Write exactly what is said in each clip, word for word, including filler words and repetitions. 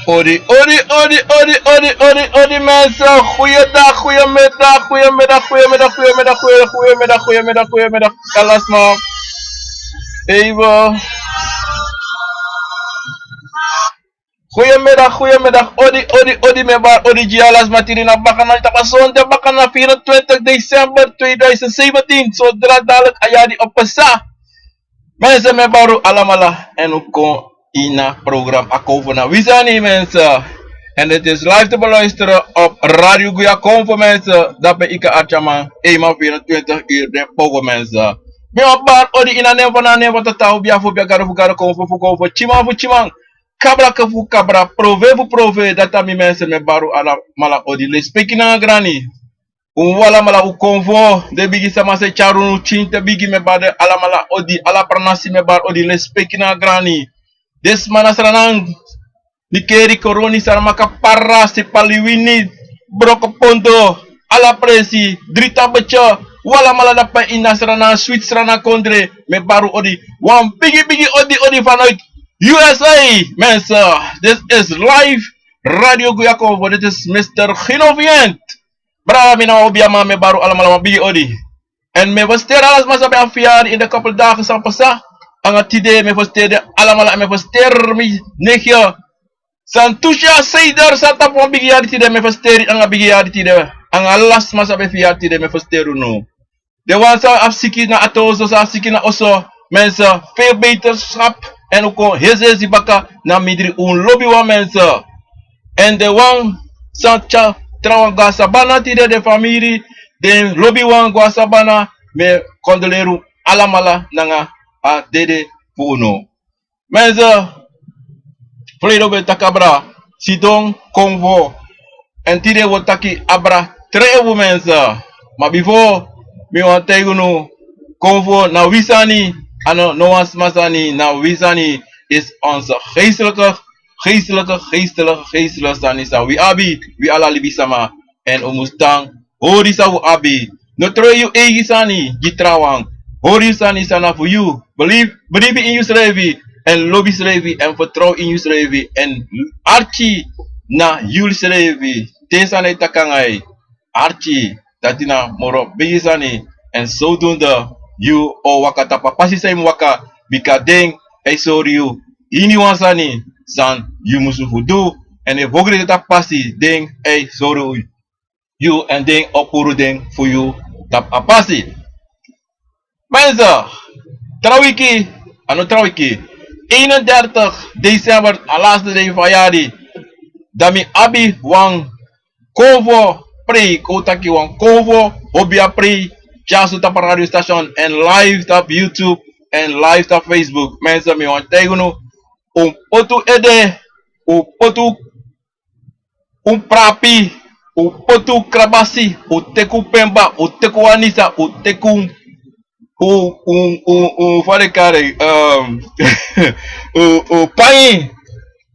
Odi, odi, odi, odi, odi, odi, odi, mensen. Goeiedag, goeiemiddag, goeiemiddag, goeiemiddag, goeiemiddag, goeie, goeiemiddag, goeiemiddag, goeiemiddag. Kalasma. Even. Goeiemiddag, goeiemiddag. Odi, odi, odi, mi e bari odi gi alasma tide na bakana, tapu sonde bakana, vierentwintig december tweeduizend zeventien. Zodra dadelijk a yari o pasa. Mensen, mi e bari un alamala èn un kon ini a program Akonfo na wi sani, mensen. En het is live te beluisteren op Radio Guya Konfo, mensen. Dape ika artyaman, eenmaal vierentwintig uur den pogo, mensen. Mi wani bari odi ini a nen fu, na a nen fu Tata, fu Bia, fu Bia, Gado fu Gado, Konfo fu Konfo, Tyiman fu Tyiman, Kabra fu Kabra, Profe fu Profe. Dati a mi, mensen, mi e bari un alamala odi, lespeki nanga grani. Un alamala, un Konfo, den bigi sama san e tyari unu, pikin te bigi, mi e bari den alamala odi, ala pranasi mi e bari odi, lespeki nanga grani. Den sma na Sranan, Nickerie, Coronie, Saramacca, Para, Sipaliwini, Brokopondo, ala presi, Drietabetje, un alamala dape ini a Sranan, switi Sranan kondre, mi e bari un odi. Wan bigi bigi odi, odi vanuit U S A, mensen. Dit is live Radio Guya Konfo, dit is mister Gino Vient. Brada, mi na wan obiaman, mi e bari un alamala wan bigi odi. Èn mi e feliciteri ala sma san ben abi verjaardag ini den couple dagen san pasa. Nanga tide mi e feliciteri den alamala, èn mi e feliciteri mi neefje Santusha Seider san tapu wan bigi yari tide, mi e feliciteri nanga bigi yari tide. Nanga ala sma san ben abi verjaardag tide, mi e feliciteri unu. Den wan san abi siki na ati oso, san abi siki na oso, mensen, veel beterschap. Èn un kon hesi hesi baka na mindri un lobiwan, mensen. Èn den wan san tyari trawan go na sabana tide, den famiri, den lobiwan go na sabana, mi e condoleri un alamala nanga a dede fu unu. Mensen, verleden week taki abra sidon Konfo. Èn tide wi o taki abra trefu, mensen. Ma bifo, mi wani taigi unu, Konfo na wi sani, a no, no wan sma sani, na wi sani. Is onze geestelijke, geestelijke, geestelijke, geestelijke sani san wi abi, wi ala libisama. Èn un mus tan hori san un abi. No trowe yu eigi sani gi trawan. Hori yu sani san na fu yu. Believe, believe in yusrefi. Èn lobi yusrefi. Èn vertrouw in yusrefi. Èn arki na yusrefi. Te san e taki nanga yu. Arki, dati na moro bigi sani. Èn zodoende yu o waka tapu a pasi san yu mus waka. Bika den e sori yu iniwan sani san yu musu fu du. Èn efu ogri de tapu pasi, den e sori yu. Yu èn den o puru den fu yu tapu a pasi. Mensen, tra wiki, a no tra wiki, eenendertig december, a laatste dei fu a yari, dan mi abi wan Konfo prei, kon un taki wan Konfo, hobby a prei, dyaso tapu a radio station, èn live tapu YouTube, èn live tapu Facebook. Mensen, mi wani taigi unu, un poti un ede, un poti un un prapi, un poti un krabasi, un teki un pemba, un teki un anisa, un teki un, un, un, un, un, fa den e kari en, ehm, un, un pain,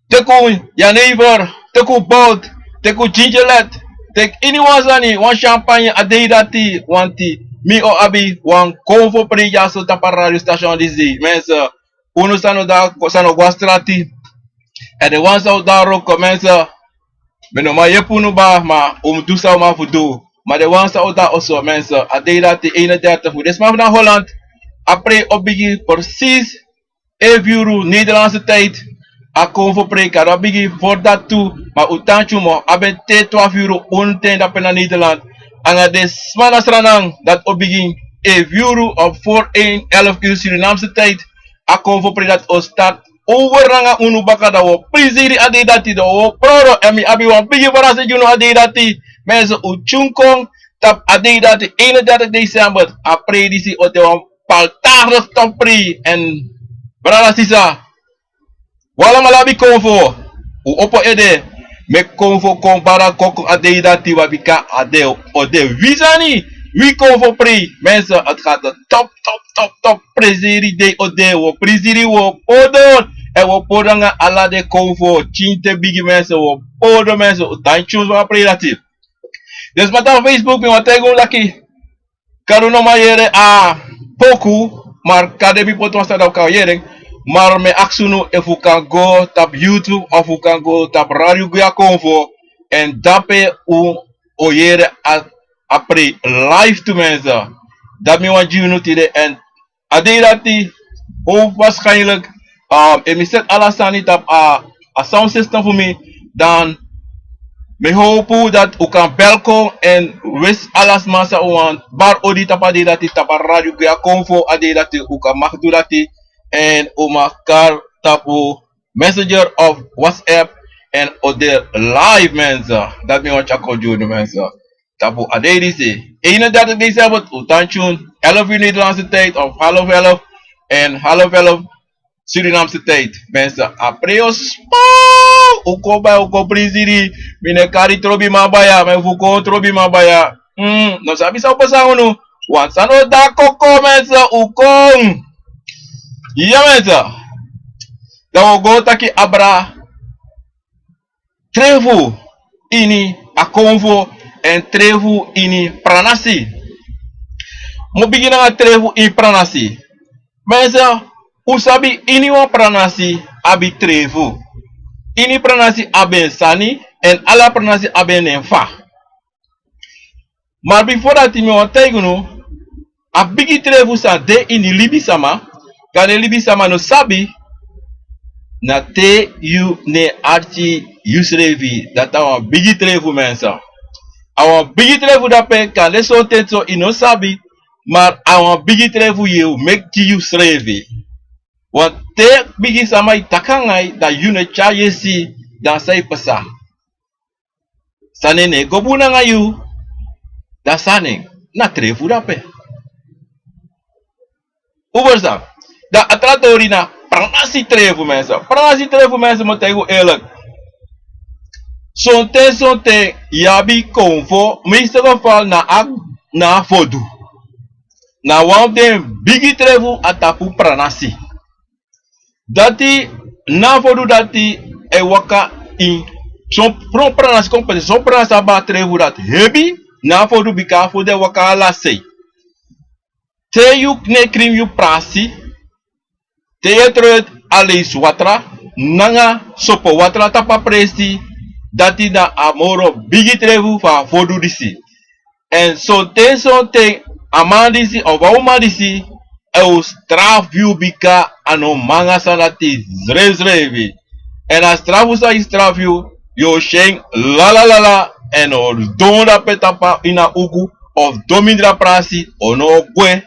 teki un jenever, teki un bout, teki un gingerlet, teki iniwan sani, wan champagne, a dei dati, wanti mi o abi wan Konfo prei dyaso tapu a radio station disi, mensen. Unu san no de, san no go na strati. Èn den wan san o de na wroko, mensen, mi no man yepi unu, ma un mus du san un man fu du. Ma den wan san o de na oso, mensen, a dei dati eenendertig fu disi man fu na Holland, a prei o bigin precies efu yuru Nederlandse tijd. A Konfo prei kan o bigin fu dati tu, ma un tan tyumo, a ben te twafu yuru unu ten dape na Nederland. Nanga den sma na Sranan, dati o bigin efu yuru of voor één, elf uur Surinaamse tijd. A Konfo prei dati o start over nanga unu baka, dan wi o preiseri a dei dati, dan wi o puru. Èn mi abi wan bigi verrassing gi unu a dei dati. Mensen, un tyun kon tapu a dei dati, eenendertig december. A prei disi o de wan paltaardig top prei. Èn brada, sisa, wi alamala abi Konfo. Un opo ede, meki Konfo kon bari a koko a dei dati, bika a dei o de wi sani. Wi Konfo prei, mensen, het gaat een top, top, top, top preiseri dei o de. Wi o preiseri, wi o puru. Èn wi o puru nanga ala den Konfo, pikin te bigi, mensen, wi o puru, mensen. Un tan tyun fu a prei dati. Den sma tapu Facebook, mi wani taigi un taki, kande un no man yere a poku, ma kande mi poti wan sani dan un kan yere en. Mar mi e aksi unu efu un kan go tapu YouTube of un kan go tapu Radio Guya Konfo, èn dape un o yere a, a prei live tu, mensen. Dati mi wani gi unu tide, èn a dei dati, o, waarschijnlijk, um, efu mi seti ala sani tapu a, a sound system fu mi, dan mi e howpu dati un kan bel kon èn wesi ala sma san un wani bari odi tapu a dei dati tapu a Radio Guya Konfo. A dei dati un kan mag du dati, èn un mag kari tapu Messenger of WhatsApp, èn un de live, mensen. Dati mi wani tyari kon gi unu, mensen. Tapu a dei disi, eenendertig december, un tan tune, elf uur Nederlandse tijd of half elf, èn half elf Surinaamse tijd. Mensen, a prei o span. Un kon baya, un kon prisiri. Mi no e kari trobiman baya, ma efu un kon trobiman baya, mm, no sabi san o pasa unu. Wan sani o de a koko, mensen, un kon. Ya, mensen. Dan un o go taki abra trefu ini a konfo èn trefu ini pranasi. Mi o bigin nanga trefu ini pranasi. Mensen, un sabi, ini wan pranasi abi trefu. Ini pranasi abi en sani, èn ala pranasi abi en nen fa. Ma bifo dati mi wani taigi unu, a bigi trefu san de ini libisama, kande libisama no sabi, na te yu no e arki yusrefi. Dati a wan bigi trefu, mensen. A wan bigi trefu dape, kande sonten so yu no sabi, ma a wan bigi trefu yu e meki gi yusrefi. Want te bigi sama e taki nanga yu, dan yu no e tyari yesi, dan san e pasa? Sani no e go bun nanga yu, dan sani na trefu dape. Un ferstan? Dan a tra tori na pranasi trefu, mensen. Pranasi trefu, mensen, mi o taigi un eerlijk. Sonten, sonten yu abi konfo, meeste geval na a, na a fodu. Na wan fu den bigi trefu a tapu pranasi. Dati, na a fodu dati e waka ini son, son pranasi kon poti, son pranasi abi a trefu dati hebi. Na a fodu, bika a fodu e waka ala sei. Te yu no e krin yu pranasi, te yu e tron eti a leisi watra nanga sopo watra tapu a presi, dati na a moro bigi trefu fu a fodu disi. Èn sonten, sonten a man disi of a uman disi e o strafu yu, bika a no man nanga sani dati srefsrefi. Èn a strafu san yu strafu yu, yu o si en lalalala, èn o sidon dape tapu a ini a ugu, o sidon mindra pranasi, o no o gwe.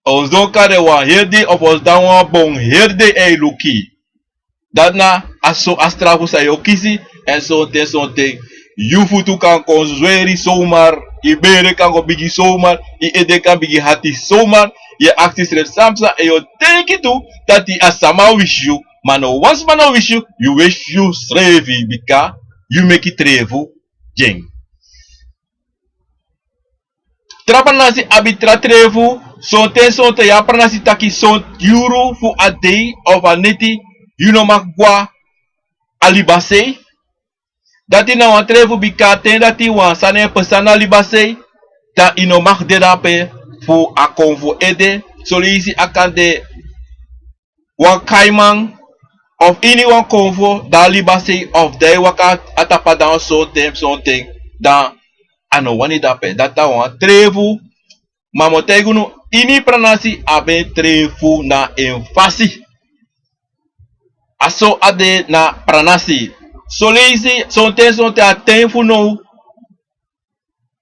O sidon kande wan heri dei of o sidon wan bon heri dei e luku yu. Dati na a so a strafu san yu o kisi. Èn sonten, sonten yu futu kan kon sweri somar, yu bere kan go bigi somar, yu ede kan bigi hati somar. Yu e aksi yusrefi san psa, èn yu o denki tu dati a sama wisi yu, ma no wan sma no wisi yu, yu wisi yusrefi, bika yu meki trefu gi en. Tra pranasi abi tra trefu. Sonten, sonten yu abi pranasi taki son yuru fu a dei of a neti yu no mag go na a libasei. Dati na wan trefu, bika a ten dati wan sani e pasa na libasei, dan yu no mag de dape fu a konfo ede. Soleisi a kan de wan kaiman of iniwan konfo, dan a libasei of dan yu e waka a tapu a dan sonten, sonten, dan a no wani dape. Dati na wan trefu. Ma mi o taigi unu, ini pranasi abi en trefu na en fasi. A so a de na pranasi. Soleisi sonten, sonten a ten fu now,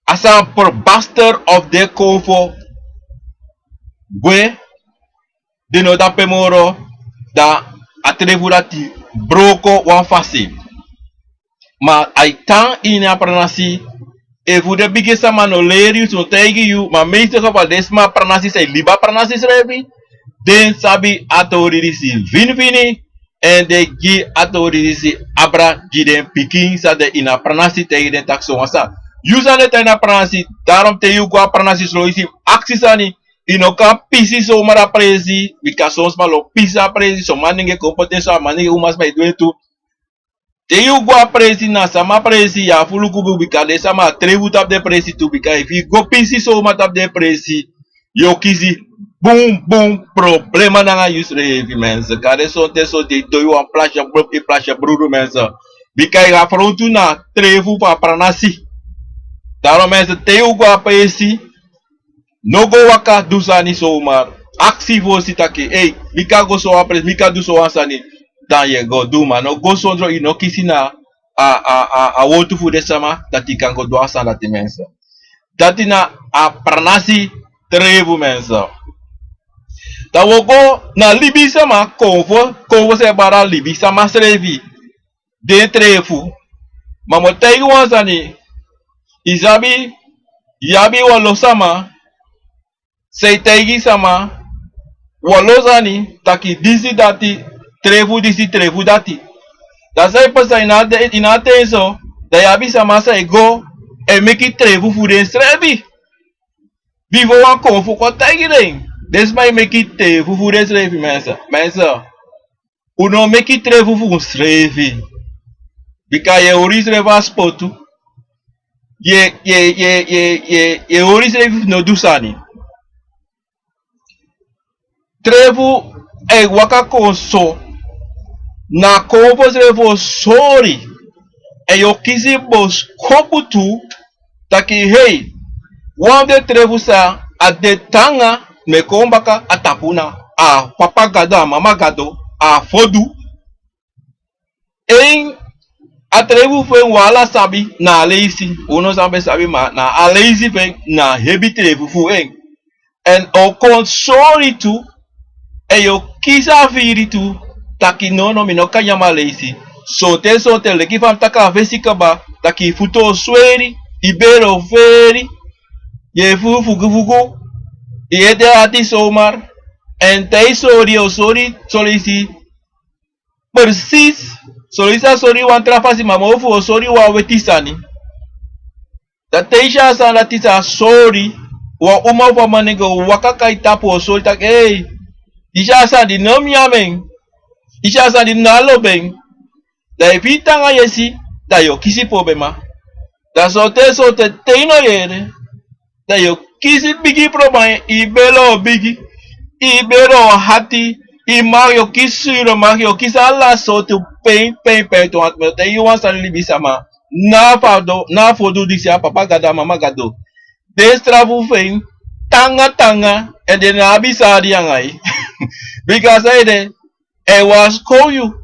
a san perbaster of den konfo gwe, den no de ape moro, dan a trefu dati broko wan fasi. Ma a e tan ini a pranasi. Efu den bigi sama no leri yu, so taigi yu, ma meeste geval den sma pranasi san e libi a pranasi srefi, den sabi a tori disi finifini. Èn den gi a tori disi abra gi den pikin san de ini a pranasi, taigi den taki sowan sani. Yu san de tan ini a pranasi, daarom te yu go a pranasi, soleisi aksi sani. Yu no kan pisi somar a presi, bika son sma lo pisi a presi, son manenge kon poti en so, a manenge umasma e du en tu. Te yu go a presi, na sama presi yu abi fu luku bun, bika den sama e trefu tapu den presi tu, bika efu yu go pisi somar tapu den presi, yu o kisi bun bun problema nanga yusrefi, mensen. Kande sonten sonten yu doi wan plasya brudu, mensen. Bika yu afrontu na trefu fu a pranasi. Daro, mensen, te yu go a presi, no go waka du sani somar. Aksi fosi taki, ei, mi kan go so wan presi, mi kan du so wan sani. Dan yu e go du, ma no go sondro yu no kisi na a, a, a, a wortu fu den sama dati yu kan go du a sani dati, mensen. Dati na a pranasi trefu, mensen. Dan wi o go na libisama, konfo, konfo san e bari a libisama srefi. Den trefu. Ma mi o taigi wan sani, yu sabi, yu abi wan lo sama san e taigi sama wan lo sani taki disi dati, trefu disi, trefu dati. Dan san e pasa ini a ten, ini a ten so, dan yu abi sama san e go e meki trefu fu densrefi. Bifo wan konfo kon taigi den, den sma e meki trefu fu densrefi, mensen. Mensen, un no meki trefu fu unsrefi. Bika yu e hori yusrefi a spotu. Yu e, yu e, yu e, yu e, yu e, yu e hori yusrefi fu no du sani. Trefu e waka kon so. Na konfo srefi o sori. Èn yu o kisi boskopu tu taki, hei, wan fu den trefu san a de tanga, mi e kon baka a tapu na a papa gado, a mama gado, a fodu. Èn a trefu fu en, wi ala sabi na a leisi. Un no san ben sabi, ma na a leisi fu en na a hebi trefu fu en. Èn o kon sori tu, èn yu o kisi a firi tu taki nono, mi no kan nyan a leisi. Sonten sonten, leki fa mi taki a fesi kaba, taki yu futu o sweri, yu bere o feri, yu e furu fugufugu, yu e de ati somar. Èn te yu sori, yu o sori son leisi presis, son leisi a sori wan tra fasi, ma moro fu o sori wan weti sani. Dan te yu si a sani dati sa sori, wan uma fu a manenge o waka kon na yu tapu, o sori taki, ei, yu si a sani di, no mi nyan en. Yu si a sani di, no a lobi en. Dan efu yu tan anga yesi, dan yu o kisi problema. Dan sonten sonten te yu no yere, dan yu o kisi bigi problema, yu bere o bigi, yu bere o hati, yu magi, yu o kisi suro magi, yu o kisi ala sortu pen, pen, pen, tu, want mi o taigi yu wan sani, libisama. Na fodu, na fodu disi, a papa gado, a mama gado, den strafu fu en tanga tanga, èn den no abi sari anga yu. Bika san ede, a e waskow yu.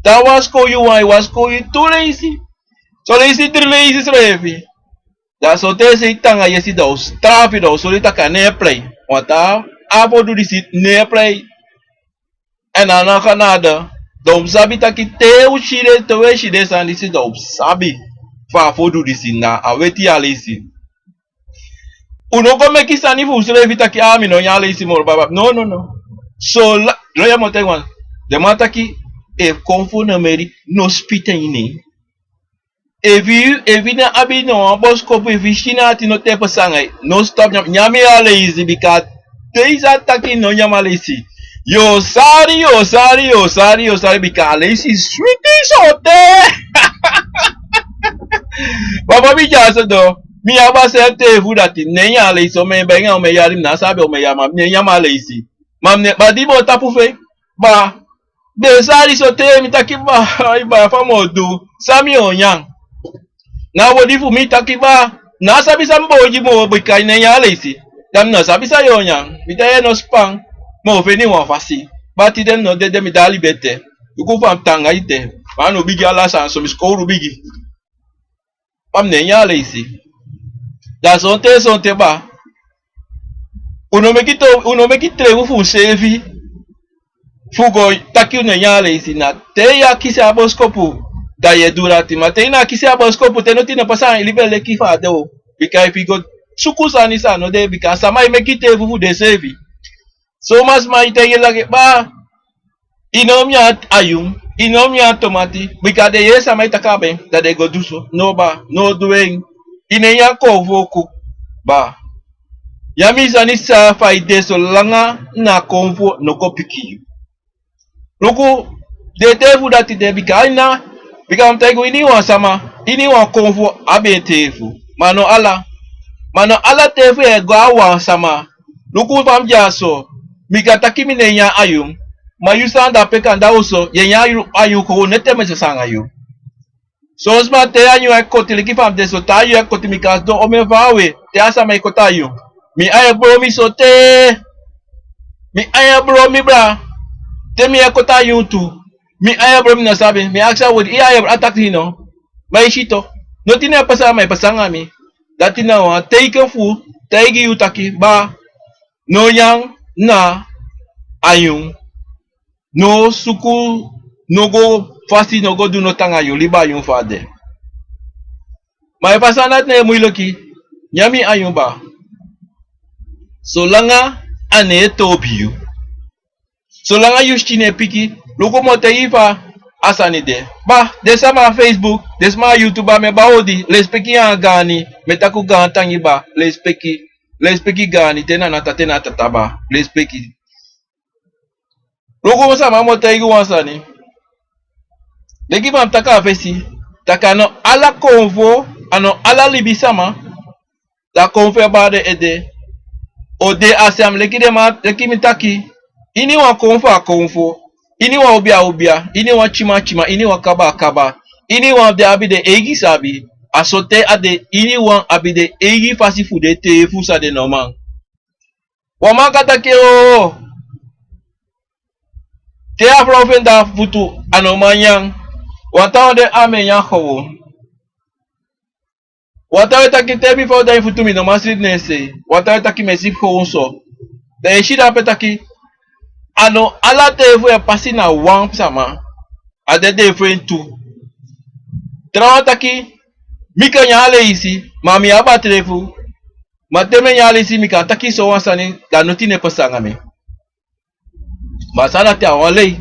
Te a waskow yu wan, a e waskow yu tu leisi. Son leisi, dri leisi srefi. Dan sonten san yu tan anga yesi, dan a o strafu yu, dan a o sori yu taki a no e prei. Want a fodu disi no e prei. Èn a no kan nada. Dan un mus sabi taki te un si den, te un e si den sani disi, dan un mus sabi fa a fodu disi na a weti a leisi. Un no go meki sani fu unsrefi taki, a, mi no nyan a leisi moro, baba. No, no, no. So la, loya, mi o taigi wan. Den man taki, efu konfo no meri, no spiti en ini en. Efu yu, efu yu no abi no wan boskopu, efu yu si na ati no te pasa anga yu, no stop nyan, nyan mi a leisi, bika te yu sa taki no nyan mi a leisi, yu o sari, yu o sari, yu o sari, yu o sari, bika a leisi switi sorte. Baba, mi dyaso do, mi abi a sani te fu dati, mi no e nyan a leisi, omeni, ben, omeni yari, mi no sabi omeni yari, ma mi no e nyan mi a leisi. Ma mi no e, ma di mi o tapu fu en, ba, den sari sorte, mi taki, ba, ai, ba, fa mi o du, san mi o nyan. Na wodi fu mi taki, ba, mi no sabi san mi bo gi moro, bika yu no e nyan a leisi. Dan mi no sabi san yu o nyan. Mi taigi yu, no span. Mi o feni wan fasi. Ba tide mi no dede, mi de a libi ete. Luku fa mi tan anga yu te. Ma mi no bigi, ala sani so mi skowru bigi. Ma mi no e nyan a leisi. Dan sonten sonten, ba, un no meki to, un no meki trefu fu unseefi fu go taki un no e nyan a leisi. Na te yu akisi a boskopu, dan yu e du dati. Ma te yu no akisi a boskopu, te noti no pasa anga yu libi, e leki fa a de o. Bika efu yu go suku sani san no de, bika sama e meki trefu fu denseefi. Son sma e taigi yu lagi, ba, yu no mus nyan ayun, yu no mus nyan tomati, bika den yere sama e taki a ben, dan den go du so. No, ba, no du en. Yu no e nyan konfo uku, ba. Yu a mi sani san fa yu de, solanga na konfo no kon piki yu. Luku, den teefu dati de, bika a ini, bika mi taigi yu, ini wan sama, ini wan konfo abi en teefu. Ma no ala, ma no ala teefu e go na wan sama. Luku fa mi de ya so. Mi kan taki mi no e nyan ayun. Ma yu san de ape kanda oso, yu e nyan ayun, ayun kon, neti mi e sasa anga yu. Son sma te ayun e koti leki fa mi de so, te ayun e koti mi kan sidon omeni faawe, te a sama e koti ayun. Mi ain e bron mi so te, mi ain e bron mi bra, te mi e koti ayun tu. Mi ain e bron mi no sabi, mi aksi a wodi, i ain e bron a taki no. Ma i si to, noti no e pasa, ma e pasa anga mi. Dati na wan teiken fu taigi yu taki, ba, no nyan na ayun. No suku, no go fasi, no go du noti anga yu, libi ayun fa a de. Ma efu a sani dati no e muiliki, nyan mi ayun ba. Solanga a no e toobi yu. Solanga yu skin no e piki, luku mi o taigi fa a sani de. Ba, den sama na Facebook, den sama na YouTube, mi e bari odi, lesipeki anga gaani, mi e taki un gaantangi ba, lesipeki, lesipeki gaani, te na na tata, te na tata ba, lesipeki. Luku, sama, mi o taigi wan sani. Leki fa mi taki a fesi, taki a no ala konfo, a no ala libisama, da konfo e bari den ede. O de a sani leki den man, leki mi taki, iniwan konfo a konfo, iniwan obia a obia, iniwan kima a kima, iniwan kaba a kaba, iniwan den abi den eigi sabi, a so te a de, iniwan abi den eigi fasi fu den teefu san den no man. Wan man kan taki o, te a frow fu en de a futu, a no man nyan. Wan taa wan de a mi e nyan gewoon. Wan taa wan e taki te mi frow de a ini futu mi no man sribi ne en sei. Wan taa wan e taki mi e sribi gewoon so. Da yu e si dape taki, a no ala teefu e pasi na wan sama. A de den fu en tu. Trawan taki, mi kan nyan a leisi, ma mi abi a teefu. Ma te mi e nyan a leisi mi kan taki sowan sani, da noti no e pasa anga mi. Ma a sani dati a wan lei.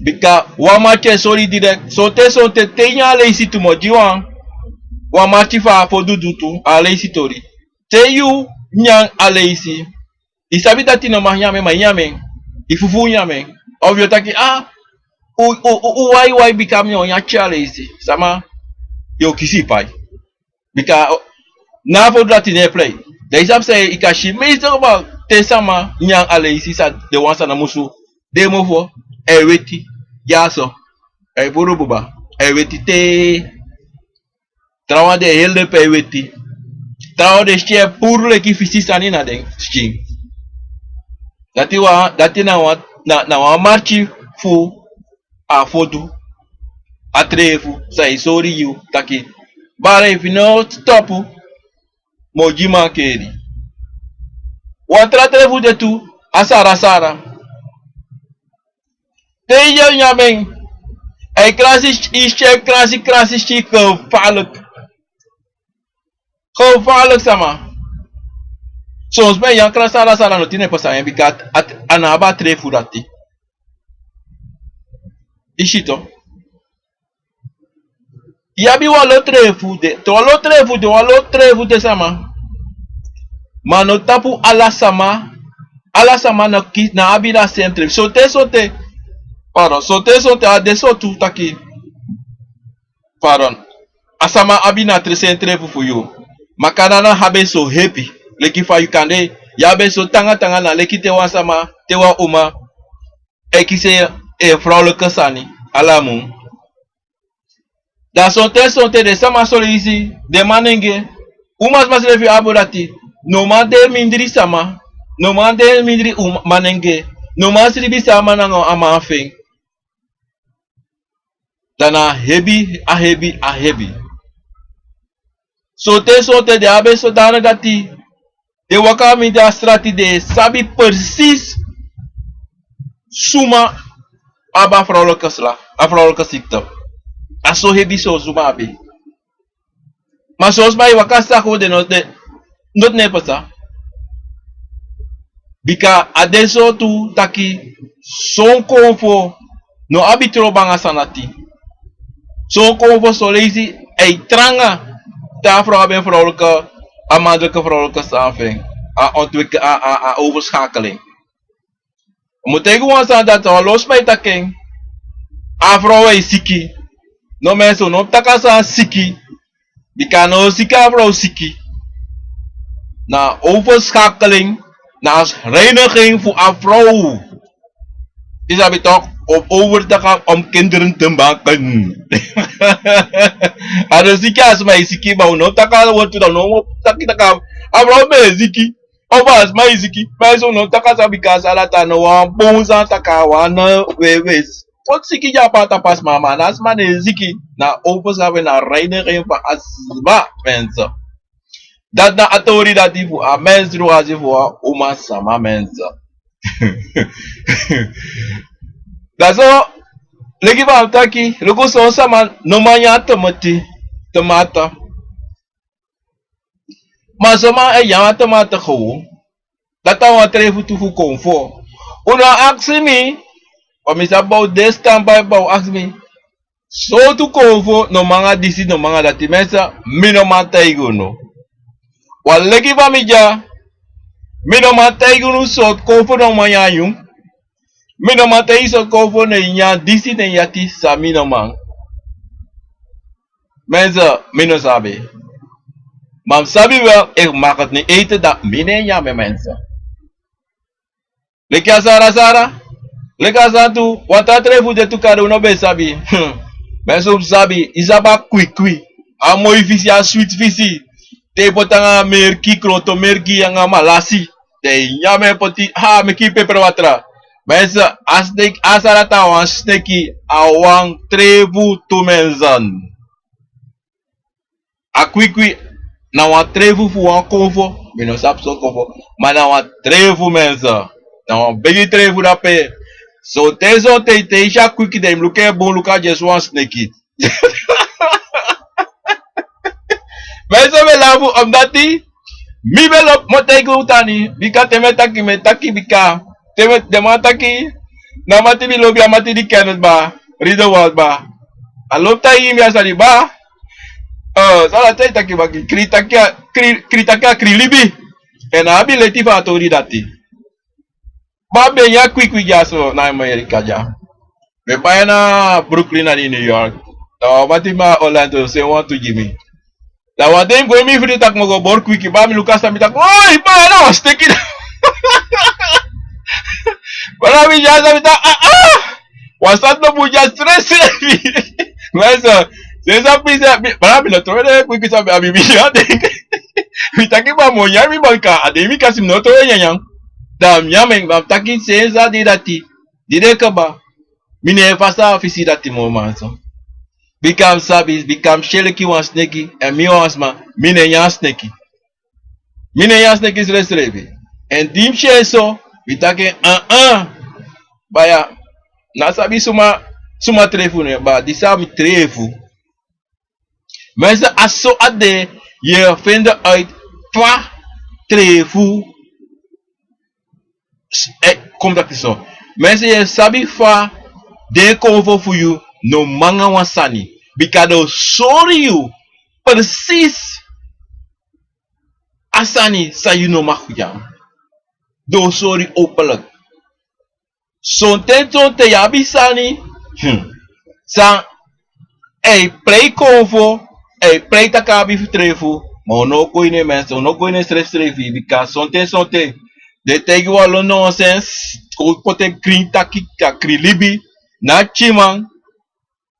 Bika wan mati e sori direkt. Sonten sonten te i nyan a leisi tu, mi o gi wan, wan mati fu a fodudu tu, a leisi tori. Te yu nyan a leisi, i sabi dati no man nyan en, ma i nyan en. I fufuu nyan en. Ofu yu o taki, a, u, u, u, u waiwai bika mi o nyan te a leisi. Sama, yu o kisi i pai. Bika, o, na a fodudu dati no e prei. Da i sabi san i kan si, mi e si taki ba, te sama nyan a leisi san den wan san no musu de mofo, a e weti, ya so, a e puru buba, a e weti te. Trawan den heri den pe a e weti. Trawan den skin e puru leki fisi sani na den skin. Dati wan, dati na wan, na, na wan marki fu a fodu, a treefu san e sori yu taki, bari efu i no stopu, mi o gi mankeri. Wan tra treefu de tu, a sarasara. Te i nyan en, a e kransi, i si a e kransi, kransi, si gevaarlijk. Gevaarlijk, sama. Son sma e nyan kransi sarasara, noti no e pasa anga en bika a, a no abi a treefu dati. I si to. I abi wan lo treefu de, te wan lo treefu de, wan lo treefu de, sama. Ma no tapu ala sama, ala sama no ki, no abi a sentreefu. Sonten sonten, pardon, sonten sonten a de so tu taki, pardon, a sama abi a sentreefu fu yu. Ma kande a no abi en so hebi leki fa yu kan de, yu abi en so tanga tanga, na leki te wan sama, te wan uma e kisi en vrouwelijke sani ala mun. Da sonten sonten den sama son leisi, den manenge, umasma srefi abi dati, no man de mindri sama, no man de mindri um-, manenge, no man sribi sama nanga a man fu en. Da na hebi, a hebi, a hebi. Sonten sonten den abi en so dana dati, den waka mindri a strati, den sabi precies suma abi a vrouwelijke sla, a vrouwelijke ziekte. A so hebi son suma abi. Ma son sma e waka saka, den no, den, noti no e pasa. Bika a de so tu taki, son konfo no abi trobi anga sani dati. Son konfo son leisi e tranga te a vrouw abi en vrouwelijke, a mannelijke vrouwelijke sani fu en. A ontwik-, a, a, a overschakeling. Un mu taigi wan sani dati, wan lo sma e taki en, a vrouw e siki. No, mensen, no taki a sani siki. Bika a no siki, a vrouw siki. Na overschakeling. na reiniging fu a vrouw. Yu sabi toch, om over te gaan om kinderen te maken. A no siki a sma e siki, ma un no taki a wortu, dan un no taki taki a vrouw ben e siki. Of a sma e siki, ma yu so no taki a sma, bika a sa dati a no wan bun sani taki a wan, eh, we we. Poti siki dyaso a pasa, ma na a sma no e siki. Na over san we na reiniging fu a sma, mensen. Dati na a tori dati fu a menstruatie fu a umasma, mensen. Dan so, leki fa mi taki, luku, son sama no man nyan tomati, tomata. Ma son man e nyan tomata gewoon. Dati a wan trefu tu fu konfo. Un no aksi mi, ma mi sa bow de standby, bow aksi mi. Sortu konfo no man nyan disi, no man nyan dati, mensen, mi no man taigi unu. Wan leki fa mi dya, mi no man taigi unu sortu konfo no man nyan nyun. Mi no man taigi sortu konfo no e nyan disi, no e nyan dati, san mi no man. Mensen, mi no sabi. Ma mi sabi wel, ik mag het niet eten, dan mi no e nyan en, mensen. Leki a sara sara, leki a sani tu, wan tra trefu de tu, kande un no ben sabi. Hmm. Mensen, un sabi, yu sabi a kwikwi. A moi fisi, a switi fisi. Te yu poti nanga merki, kloto merki, nanga malasi. Te yu nyan en, poti, ha, meki yu peperwatra. Mensen, a sneki, a sara dati a wan sneki, a wan trefu tu, mensen. A kwikwi na wan trefu fu wan konfo, mi no sabi sortu konfo, ma na wan trefu, mensen. Na wan bigi trefu dape. Sonten sonten te yu si a kwikwi, dan yu mus luku en bun, luku, a dyesi wan sneki. Mensen, mi e lafu omdati mi ben lobi, mi o taigi un sani, bika te mi e taki, mi e taki, bika te mi e, den man taki, na mati di lobi, a mati di ken kba, Ridderwald kba. A lobi taigi mi a sani kba. Eh, san dati e taki, baka kri taki a, kri, kri taki a kri libi. Èn a abi leti fu a tori dati. Ma mi ben nyan kwikwi dyaso na Amerika dya. Mi ben bai en na Brooklyn, na New York. Dan wan mati fu mi na Orlando seni wantu gi mi. Dan wan dei mi go ini mi fri, taki mi o go bori kwikwi, ma mi luku a sani, mi taki: "Oi, ma na wan sneki." Ma na mi dya so, mi taki: "Ah, ah! Wan sani no bun dya srefsrefi." Ma so, sensi a pisi, mi, ma mi no trowe den kwikwi san mi abi, mi dya den. Mi taki: "Ma mi o nyan mi, bika a dei mi kasi, mi no trowe nyanyan." Dan mi nyan en, ma mi taki sensi a dei dati, di den kaba, mi no e fasi a fisi dati moro, ma so. Bika mi sabi, bika mi si en leki wan sneki, èn mi wan sma, mi no e nyan sneki. Mi no e nyan sneki srefsrefi. Èn di mi si en so, mi taki: "Ah, ah. Baya, mi no sabi suma, suma trefu no, ma disi a mi trefu." Mensen, a so a de, yu e fende uit fa trefu, eh, kon taki so. Mensen, yu e sabi fa den konfo fu yu no man nyan wan sani. Bika den o sori yu precies a sani san yu no mag nyan. Den o sori openlijk. Sonten, sonten yu abi sani, hmm, san e prei konfo, e prei taki a abi fu trefu, ma un no o go ini en, mensen, un no o go ini en srefsrefi, bika sonten, sonten den e taigi wan lo nonsens, kon poti en krin taki, a krin libi, na a tyiman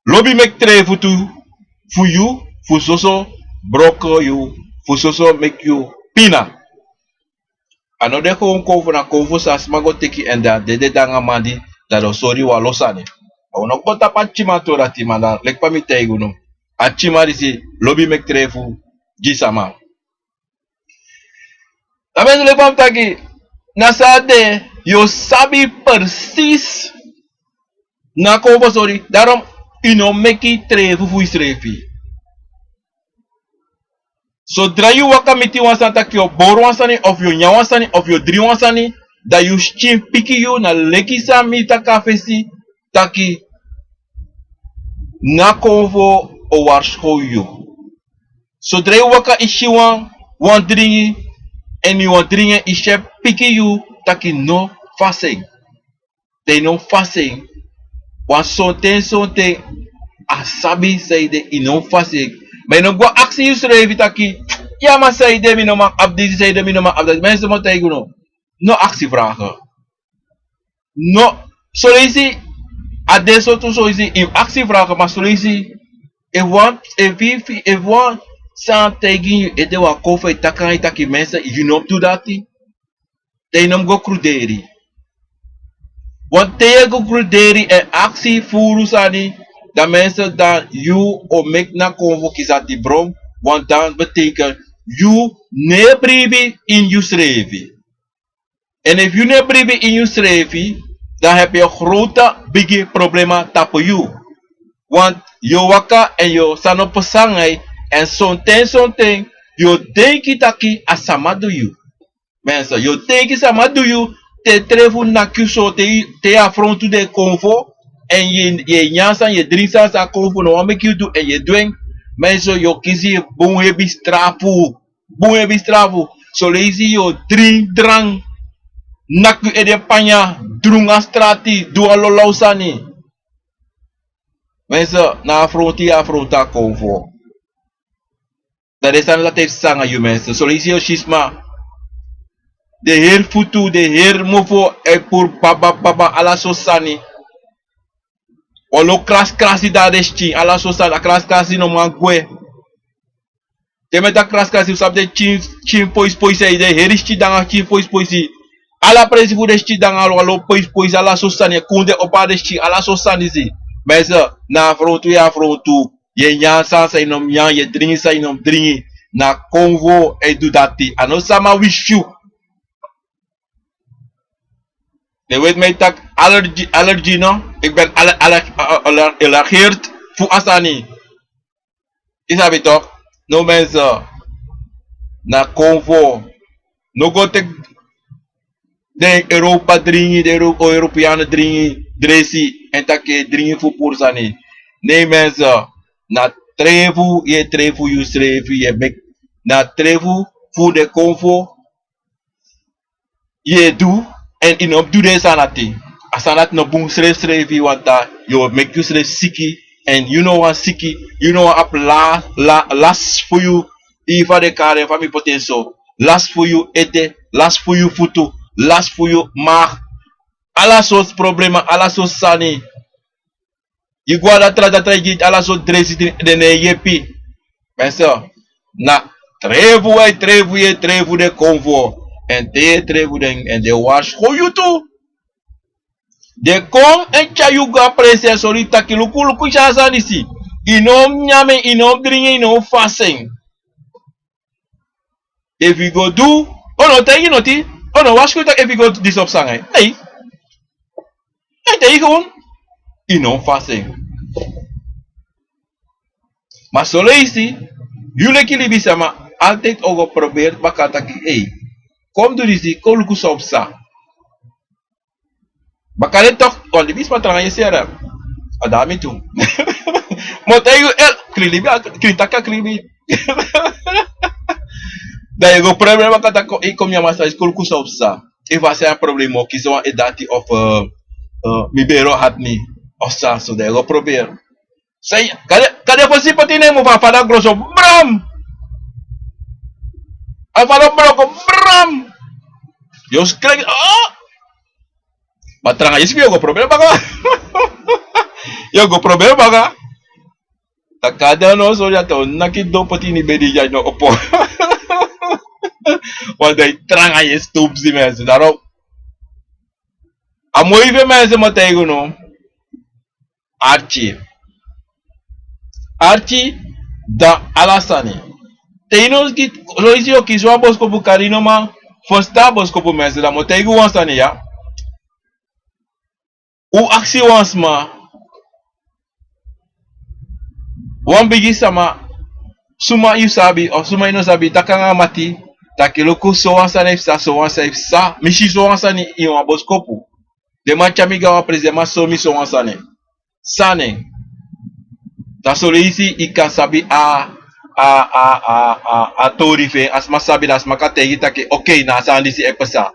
lobi meki trefu tu fu yu, fu soso broko yu, fu soso meki yu pina. A no de kon konfo, na konfo san sma go teki, èn dan a dede nanga mandi, dan den o sori wan lo sani. Ma un no go tapu a tyiman tori dati, ma dan leki fa mi taigi unu, a tyiman disi lobi meki trefu gi sama. Dan mensen, leki fa mi taki, na so a de, yu o sabi precies na konfo sori, daarom yu no meki trefu fu yusrefi. Sodra yu waka miti wan sani taki yu o bori wan sani, of yu o nyan wan sani, of yu o dringi wan sani, dan yu skin piki yu, na leki san mi taki a fesi, taki na konfo o warskow yu. Sodra yu waka, yu si wan, wan dringi, èn yu wan dringi en, yu skin piki yu taki no fasi en. Dan yu no fasi en. Wan sonten, sonten a sabi san yu de, yu no fasi en. Ma yu no go aksi yusrefi taki: "Ya, ma san yu de, mi no man abi disi, san yu de, mi no man abi dati." Mensen, mi o taigi unu. No aksi vragen. No, soleisi a de sortu soleisi yu aksi vragen, ma soleisi efu wan efu yu efu wan sani taigi yu ede wan kon fu e taki nanga yu taki mense yu no mus du dati. Dan yu no mus go kruderi. Want te yu e go kruderi èn aksi furu sani, dan mense dan yu o meki na kon fu kisi ati bron. Want dan beteken yu no e bribi ini yusrefi. Èn efu yu no e bribi ini yusrefi, dan hebi yu grote bigi problema tapu yu. Want yu o waka èn yu o sani o pasa nanga yu. Èn sonten sonten yu o denki taki a sama du yu. Mense, yu o denki sama du yu. Te trefu naki yu so te yu afrontu den konfo. Èn yu e nyan sani yu e dringi sani san a konfo no wani meki yu du èn yu e du en. Mense, yu o kisi bun hebi strafu. Bun hebi strafu. Soleisi yu o dringi drangi, naki yu ede panya, drungu a strati, du a lolaw sani. Mense, na afrontu yu afrontu a konfo. Dan den sani dati e psa nanga yu mense. Soleisi yu o si sma, den heri futu, den heri mofo, e puru baba baba ala sortu sani. Wan lo krasi krasi de na den skin, ala sortu sani, a krasi krasi no man gwe. Te mi e taki krasi krasi un sabi den skin, skin poisi poisi, den heri skin de nanga skin poisi poisi. Ala presi fu den skin de nanga wan lo poisi poisi, ala sortu sani e kon de opo na den skin, ala sortu sani disi. Mense, na afrontu yu e afrontu. Yu e nyan sani san yu no mus nyan, yu e dringi san yu no mus dringi. Na konfo e du dati, a no sama wisi yu. Den weet mi e taki allergie, allergie no? Ik ben allergeerd fu a sani. Yu sabi toch? No mense, na konfo. No go teki den Europa dringi, den Europeanen dringi dresi èn taki yu e dringi fu puru sani. Nee mense, na trefu yu e trefu yusrefi, yu e meki, na trefu fu den konfo yu e du. Èn yu no mus du den sani dati. A sani dati no bun srefsrefi, want yu o meki yusrefi siki. Èn yu no wani siki, yu no wani abi la, la, lasi fu yu, fa den kari en, fa mi poti en so, lasi fu yu ede, lasi fu yu futu, lasi fu yu mag. Ala sortu problema, ala sortu sani. Yu go na datra datra, yu gi ala sortu dresi, den no e yepi. Mense, na trefu wi e trefu, yu e trefu den konfo. Èn te yu e trefu den èn den warskow yu tu. Den kon èn tyari yu go na presi èn sori yu taki luku, luku san a sani disi. Yu no mus nyan en, yu no mus dringi en, yu no mus fasi en. Efu yu go du, un no taigi noti, un no warskow yu taki efu yu go du disi o psa nanga yu. Nei. A e taigi un, yu no mus fasi en. Ma son leisi yu leki libisma altijd o go proberi baka taki ei, kon mus du disi, kon luku san o psa. Baka den tok, wan libisma tranga yesi yere. A de na mi tu. Mi o taigi yu, eh, krin libi, krin taki a krin libi. Dan yu go proberi baka taki ei, kon mi a masra, disi kon luku san o psa. Efu a sani a problema, o kisi wan e dati of, eh, eh, mi beri o hati mi. Of san so, dan yu go proberi. San yu, kande, kande fosi poti nen mu fu a fada gron so, bram! A fada broko, bram! Yu o skreki, oh! Ma tranga yesi yu o go proberi baka. Yu o go proberi baka. Taki a de no so, ya te o naki don poti ini bedi, ya no opo. Wan dei tranga yesi tu psi mense, daro. A moi fu en mense mi o taigi unu. Arki. Arki, dan ala sani. Te yu no gi, so yu si yu o kisi wan boskopu kari, yu no man ferstan a boskopu mense, dan mi o taigi wan sani ya. Un aksi wan sma, wan bigi sama, suma yu sabi of suma yu no sabi, taki nanga a mati, taki luku, sowan sani e psa, sowan sani e psa, mi si sowan sani ini wan boskopu. Den man tyari mi go na wan presi, den man sori mi sowan sani. San na en? Dan son leisi yu kan sabi a, a, a, a, a, a tori fu en, a sma sabi, dan a sma kan taigi taki, okei, na a sani disi e psa.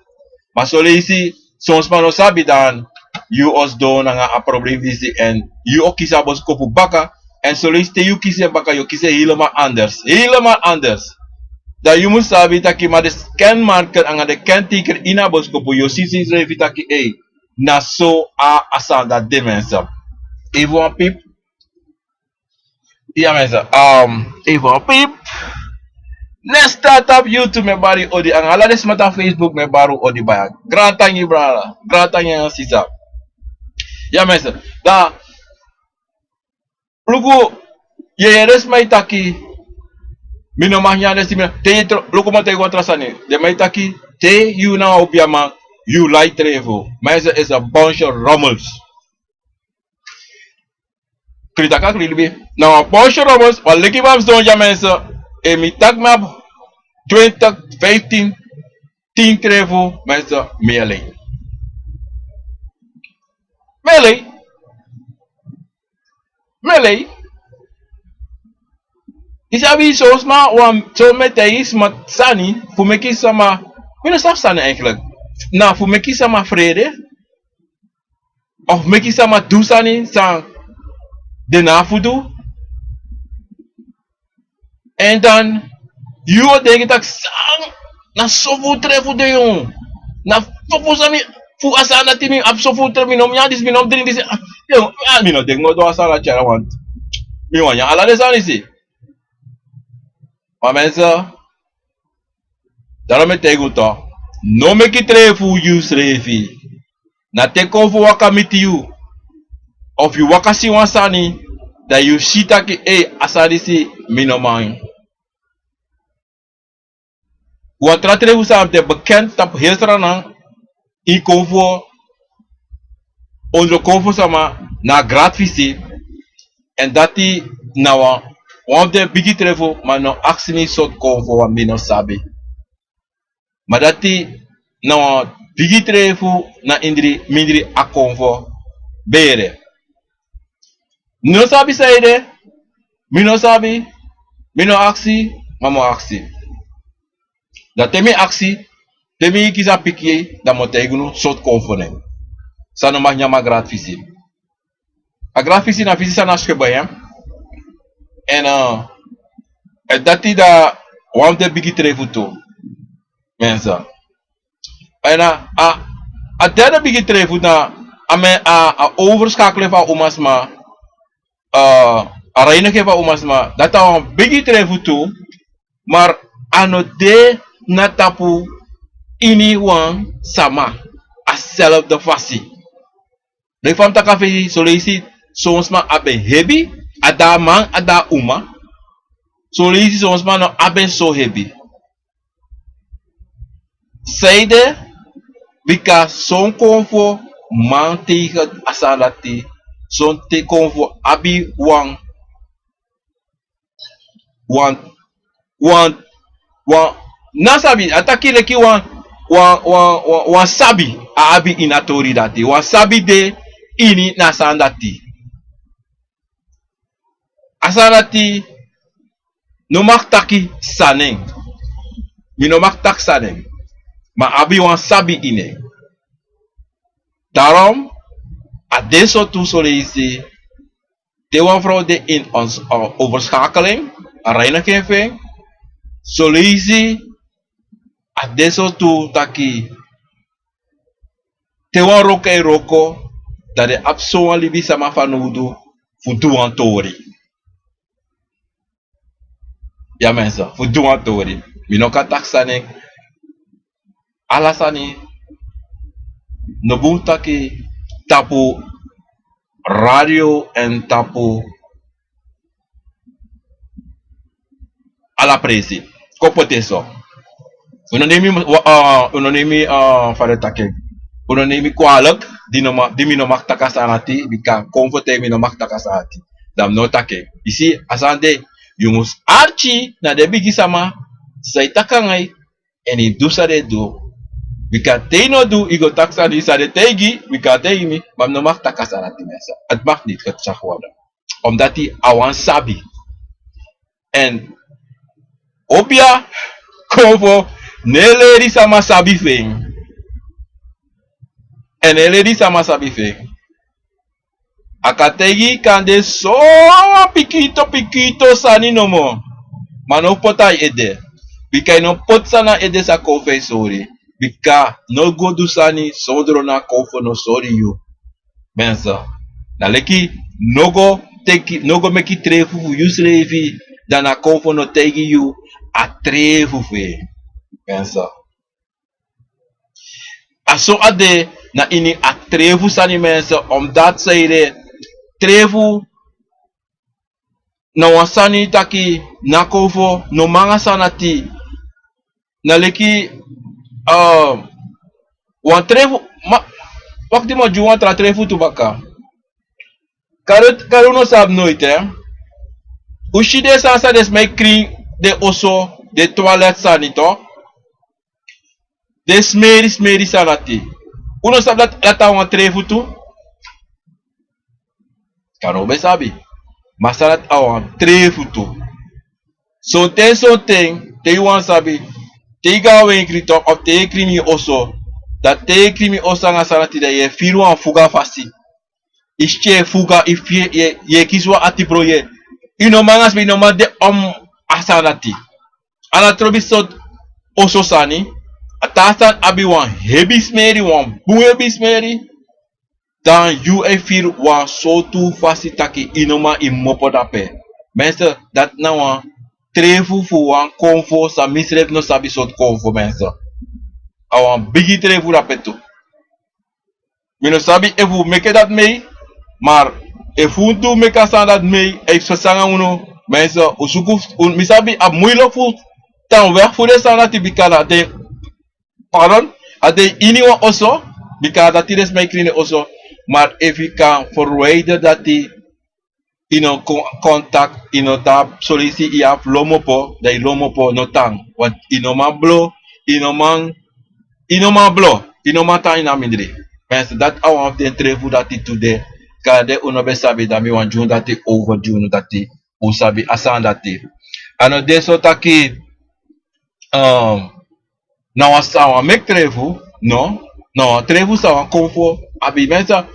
Ma son leisi son sma no sabi, dan yu o sidon nanga a problema disi, èn yu o kisi a boskopu baka, èn son leisi te yu kisi en baka, yu o kisi en helemaal anders. Helemaal anders. Dan yu mus sabi taki ma den kenmarker anga den kenteken ini a boskopu yu o si srefi taki ei, na so a a sani dati de, mensen. Even wan pip. Ya, mensen. Even wan pip. Nesta tapu YouTube, mi e bari odi anga ala den sma tapu Facebook, mi e bari odi baya. Grantangi brada, grantangi anga sisa. Ya, mensen. Dan luku, yu e yere sma e taki mi no man nyan den simi. Te yu tro- luku, mi o taigi wan tra sani. Den man e taki te yu na wan obiaman, yu lai trefu. Mensen, is a bunch of rommels. Kritaka kri libi. Na wan bunch of rommels, wan leki man sidon dya, mensen. Efu mi taki mi abi twintig, vijftien, tin trefu, mensen, mi e lei. Mi e lei. Mi e lei. Yu sabi, son sma wan, son mi e taigi sma sani fu meki sama, mi no sabi sani eigenlijk. Na fu meki sama frede, of meki sama du sani san den no abi fu du. En dan yu o denki taki san, na so fu trefu de, yu. Na so fu sani, fu a sani dati mi abi so fu trefu, mi no mus nyan disi, mi no mus dringi disi. Ah, yu, ah, mi no denki no du a sani dati, want mi wani nyan ala den sani disi. Ma mensen, daarom mi e taigi un toch, no meki trefu yu srefi. Na te konfo waka miti yu, of yu waka si wan sani, dan yu si taki ei, a sani disi mi no man. Wan tra trefu san de bekend tapu heri Sranan, ini konfo, ondro konfo sama, na a gratfisi. En dati na wan, wan fu den bigi trefu, ma no aksi mi sortu konfo, want mi no sabi. Ma dati na wan bigi trefu na mindri, mindri a konfo bere. Mi no sabi san ede, mi no sabi, mi no aksi, ma mi o aksi. Dan te mi aksi, te mi kisi a piki, dan mi o taigi unu sortu konfo nen. San no man nyan a gratfisi. A gratfisi na fisi san na skeba, ya. En, eh, en dati na wan fu den bigi trefu tu. Mensen. En a, a, a derde bigi trefu na a, a overschakelen fu a umasma, eh, a reinigen fu a umasma. Dati na wan bigi trefu tu, maar a no de na tapu ini wan sama, a zelfde fasi. Leki fa mi taki a fesi, son leisi son sma abi en hebi, a de a man, a de a uma. Son leisi son sma no abi en so hebi. Sanede? Bika son konfo man tegen a sani dati, son te konfo abi wan, wan, wan, wan, na sabi, a taki leki wan, wan, wan, wan, wan sabi a abi ini a tori dati, wan sabi de ini na a sani dati. A sani dati no mag taki san nen. Mi no mag taki san nen. Ma a abi wan sabi ini en. Daarom, a de so tu son leisi, te wan vrouw de ini ons, eh, overschakeling, a reinigen fu en, son leisi, a de so tu taki, te wan wroko e wroko, dan den abi sowan libisama fanowdu fu du wan tori. Ya mensen, fu du wan tori. Mi no kan taki san nen. Ala sani no bun taki tapu radio en tapu ala presi. Kon poti en so. Un no nemi, wa-, ah, un no nemi, ah, fa den taki. Un no nemi kwalijk, di no ma-, di mi no mag taki a sani dati, bika konfo taigi mi no mag taki a sani dati. Dan mi no taki en. Yu si, a sani de, yu mus arki na den bigisama san e taki nanga yu, èn yu du san den du. Bika te yu no du, yu go taki sani san den taigi, bika a taigi mi, ma mi no mag taki a sani dati, mensen. Het mag niet gezegd worden. Omdat a wan sabi. Èn obia konfo no e leri sama sabi fu en. Èn no e leri sama sabi fu en. A kan taigi yu kande so wan pikito pikito sani nomo. Ma no poti na yu ede. Bika yu no poti sani na ede san konfo e sori. Bika no go du sani sondro na konfo no sori yu. Mensen, na leki no go teki, no go meki trefu fu yusrefi, dan na konfo no taigi yu a trefu fu en. Mensen, a so a de na ini a trefu sani, mensen, omdat zij de trefu na wan sani taki na konfo no man a sani dati. Na leki, ah, wan trefu, ma, wakti, mi o gi wan tra trefu tu baka. Kari, kari un no sabi noiti, eh. Un si den sani san den sma e krin den oso, den toilet sani tu. Den smeri, smeri sani dati. Un no sabi dati, dati a wan trefu tu. Kari un ben sabi. Ma sani dati a wan trefu tu. Sonten, sonten, te yu wani sabi, te yu go na wenkri tu, of te yu e krin yu oso, dan te yu e krin yu oso nanga sani dati, dan yu e firi wan fuga fasi. Yu si te yu e fuga, yu firi, yu e, yu e kisi wan ati bron, yu e, yu no man nanga sma, yu no man de om a sani dati. A no trobi sortu oso sani, a taa sani abi wan hebi smeri, wan bun hebi smeri. Dan yu e firi wan sortu fasi taki yu no man, yu mopo dape. Mensen, dati na wan trefu fu wan konfo san misrefi no sabi sortu konfo, mensen. A wan bigi trefu dape tu. Mi no sabi efu un meke dati mee, maar efu un du meke a sani dati mee, efu so sanga unu, mensen, un suku, un, mi sabi a moeilijk fu tan weg fu den sani dati, bika na den, pardon, a de ini wan oso, bika dati den sma e krin den oso, maar efu yu kan verwijder dati, yu no kon, contact, yu no tan, son leisi yu abi lomopo, dan yu lomopo no tan. Want yu no man blo, yu no man, yu no man blo, yu no man tan ini a mindri. Mensen, dati a wan fu den trefu dati tu de. Kande un no ben sabi, dan mi wani gi unu dati, over gi unu dati, un sabi a sani dati. A no de so taki, um, na wan san wan meki trefu, no, na wan trefu san wan konfo abi, mensen.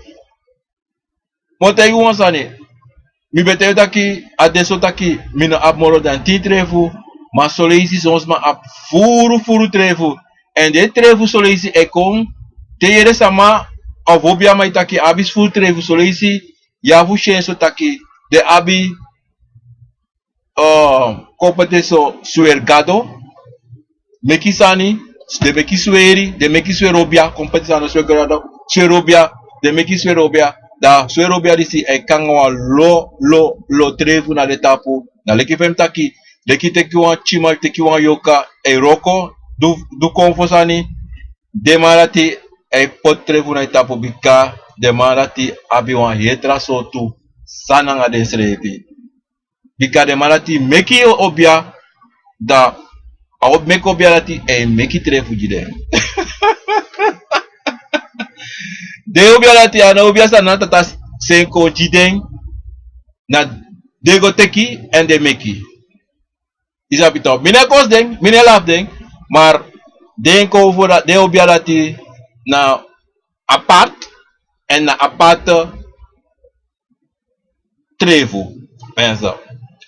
Mi o taigi wan sani. Mi ben taigi taki, a de so taki, mi no abi moro dan tin trefu, ma son leisi son sma abi furu, furu trefu. Èn den trefu son leisi e kon, te yu yere sama, of obiaman e taki a abi furu trefu, son leisi yu abi fu si en so taki, den abi, eh, kon poti en so, sweri gado, meki sani, den meki sweri, den meki sweri obia, kon poti sani, sweri gado, sweri obia, den meki sweri obia, dan sweri obia disi e kon nanga wan lo, lo, lo trefu na den tapu, na leki fa mi taki, leki teki wan kima, teki wan yoka, e wroko, du, du konfo sani, den man dati e poti trefu na den tapu bika, den man dati abi wan heri tra sortu sani nanga densrefi. Bika den man dati meki o-, obia, dan a o-, meki obia dati e meki trefu gi den. Den obia dati a no obia san na tata seni kon gi den, na den go teki èn den meki. Yu sabi tok, mi no e kosi den, mi no e lafu den, maar den kon fu den obia dati na apart, èn na apart trefu, mensen.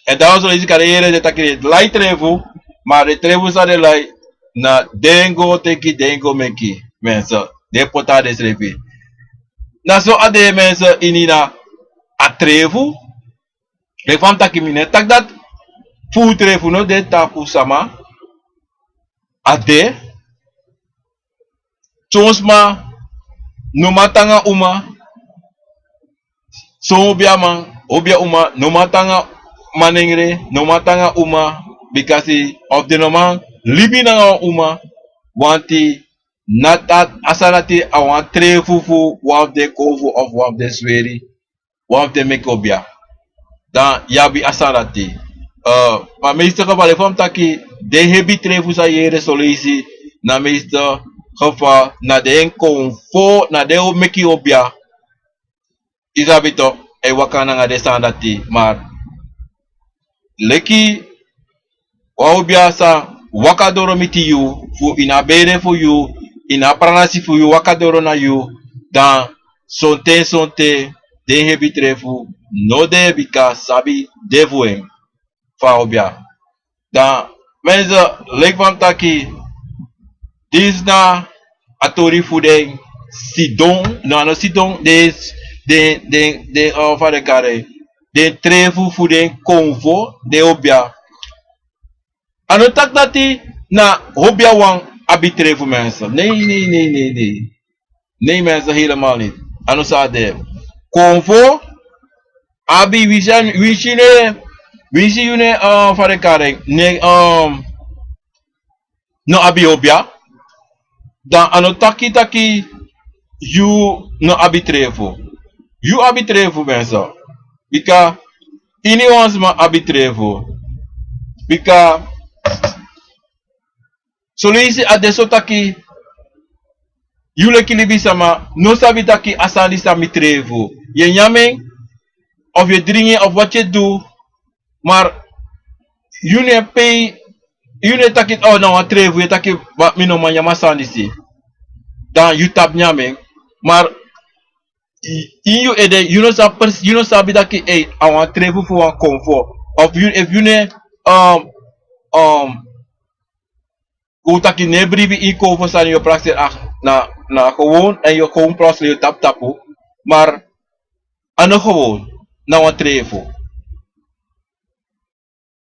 Èn dan so yu kan yere den taki den lai trefu, maar den trefu san den lai, na den go teki, den go meki, mensen. Den poti na densrefi. Na so a de, mensen, ini na a trefu. Leki fa mi taki, mi no e taki dati fu trefu no de tapu sama. A de. Son sma no man tan nanga uma. Son obiaman, obia uma no man tan nanga manengre, no man tan nanga uma. Bikasi of den no man libi nanga wan uma. Wanti na dati, a sani dati a wan trefu fu wan fu den konfo of wan fu den sweri. Wan fu den meki obia. Dan yu abi a sani dati. Eh, ma meeste geval, leki fa mi taki, den hebi trefu san yu yere son leisi, na meeste geval na den konfo, na den o meki obia. Yu sabi tok, e waka nanga den sani dati, maar leki wan obia sa waka doro miti yu, fu ini a bere fu yu, ini a pranasi fu yu, waka doro na yu, dan sonten, sonten den hebi trefu no de, bika sabi de fu en fu a obia. Dan Mensen, leki fa mi taki, disi na a tori fu den sidon, no, a no sidon, den, den, den, den, uh, fa den kari, den trefu fu den konfo, den obia. A no taki dati na obia wan abi trefu, mensen. Nee, nee, nee, nee, nee. Nee, mensen, helemaal niet. A no so a de. Konfo abi, winsi, winsi ne, winsi yu ne, uh, fa den kari, ne, um, no abi obia, dan a no taki taki yu no abi trefu. Yu abi trefu, mensen. Bika iniwan sma abi trefu. Bika soleisi a de so taki yu leki libisma no sabi taki a sani disi na mi trefu. Yu e nyan en, of yu e dringi en, of wat yu e du, maar yu no e pei, yu no e taki, oh, na wan trefu, yu e taki, "Wa, mi no man nyan a sani disi." Dan yu tapu nyan en. Maar i-, in yu ede, yu no sa pers-, yu no sabi taki, ei, a wan trefu fu wan konfo. Of yu, efu yu no e, um, um, kon taki, no e bribi in konfo sani, yu o prakseri na, na gewoon, èn yu o kon prakseri, yu o tapu tapu. Maar a no gewoon, na wan trefu.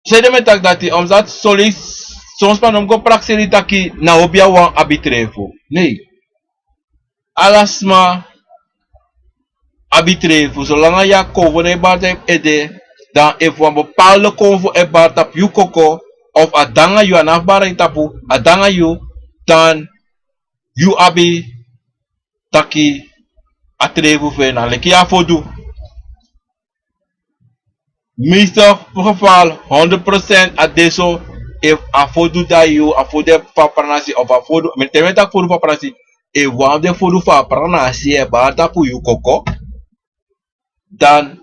Sanede mi e taki dati, omdat soleisi son sma no mus go prakseri taki na obia wan abi trefu. Nee. Ala sma abi trefu. Solanga yu a konfo no e bari tapu yu ede, dan efu wan bepaalde konfo e bari tapu yu koko, of a de nanga yu, a no abi bari tapu, a de nanga yu, dan yu abi taki a trefu fu en na leki a fodu. Meeste geval, honderd procent a de so, efu a fodu de na yu, a fodu fu a pranasi, of a fodu, mi, te mi e taki fodu fu a pranasi, efu wan fu den fodu fu a pranasi e bari tapu yu koko, dan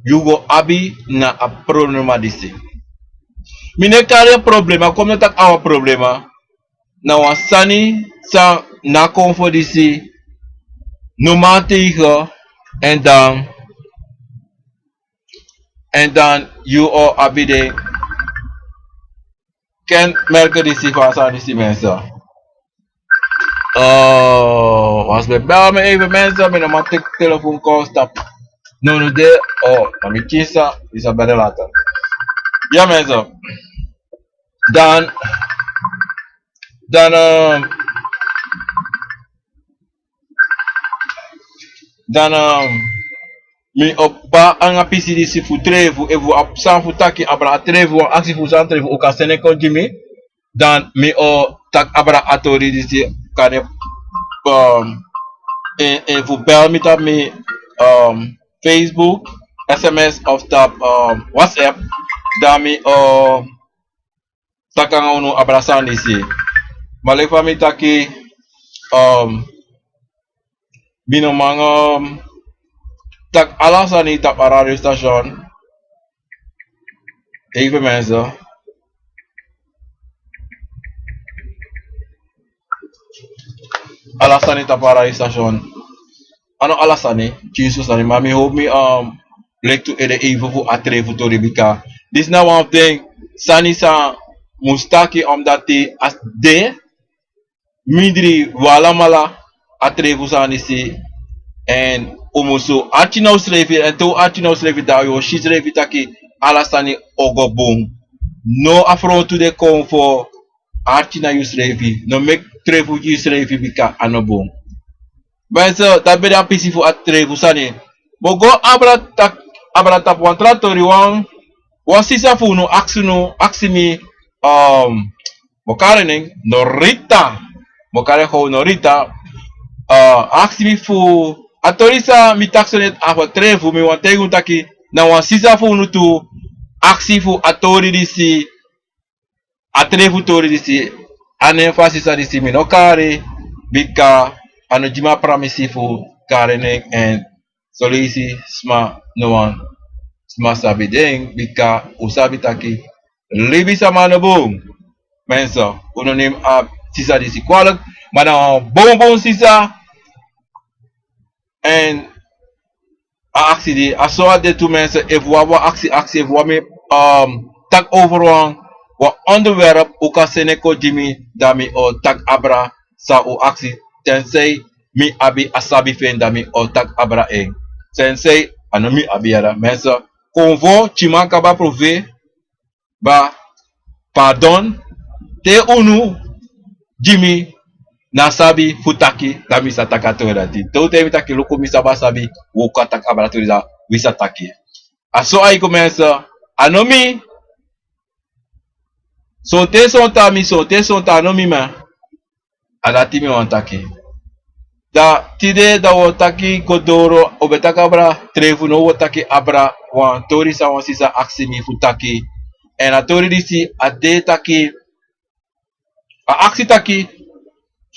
yu go abi na a problema disi. Mi no e kari en problema, kon mi no taki a wan problema. Na wan sani san na konfo disi no man tegen, èn dan, èn dan yu o abi den kenmerken disi fu a sani disi, mensen. Oh, wan sma e bel mi even, mensen, mi no man teki telefoon call, stop. No, no de, oh, na mi kisa, mi sa bel later. Ja, mensen. Dan, dan, eh, dan, eh, mi o bari nanga pisi disi fu trefu, efu wan sani fu taki abra a trefu, wan aksi fu san trefu, un kan seni kon gi mi. Dan mi o taki abra a tori disi, kan de, um, en, en fu bel mi tapu mi, um, Facebook, S M S of tapu, um, WhatsApp. Dan mi o taki nanga unu abra a sani disi. Ma leki fa mi taki, um, mi no man, um, taki ala sani tapu a radio station. Even, mensen. Ala sani tapu a radio station. A no ala sani, kinso sani, ma mi hopi mi, um, leki tu ede even fu a trefu tori, bika disi na wan fu den sani san mus taki, omdat a de mindri wi alamala a trefu sani disi. Èn un musu arki na unsrefi, èn te un arki na unsrefi, dan yu o si srefi taki ala sani o go bun. No afrontu den konfo, arki na yusrefi, no meki trefu gi yusrefi, bika a no bun. Mensen, dati ben de a pisi fu a trefu sani. Mi o go abra taki, abra tapu wan tra tori, wan, wan sisa fu unu aksi unu, aksi mi, um, mi o kari en nen Norita. Mi o kari en gewoon Norita. Uh, aksi mi fu a tori san mi taki so net, a fu a trefu, mi wani taigi unu taki na wan sisa fu unu tu aksi fu a tori disi, a trefu tori disi. A nen fu a sisa disi mi no kari, bika a no gi mi a pramisi fu kari en nen, èn soleisi sma no wani sma sabi den, bika un sabi taki libisama no bun. Mensen, un no nemi a sisa disi kwalijk, ma na wan bunbun sisa. Èn a aksi di, a so a de tu, mensen, efu wan, wan aksi, aksi, efu wan mi, um, taki over wan, wan onderwerp un kan seni kon gi mi, dan mi o taki abra san un aksi. Tensei mi abi a sabi fu en, dan mi o taki abra en. Tensei a no mi abi yara. Mensen, konfo, tyiman kaba, profe, ba, pardon, te unu gi mi na sabi fu taki, dan mi sa taki a tori dati. Te un taigi mi taki luku, mi sabi a sabi, wi o kon taki abra tori, dan wi sa taki. A so a e kon, mensen. A no mi. Sonten sonten a mi, sonten sonten a no mi, ma a dati mi wani taki. Dan tide dan wi o taki go doro, un ben taki abra tren fu now, wi o taki abra wan tori san wan sisa aksi mi fu taki. Èn a tori disi a de taki, a aksi taki,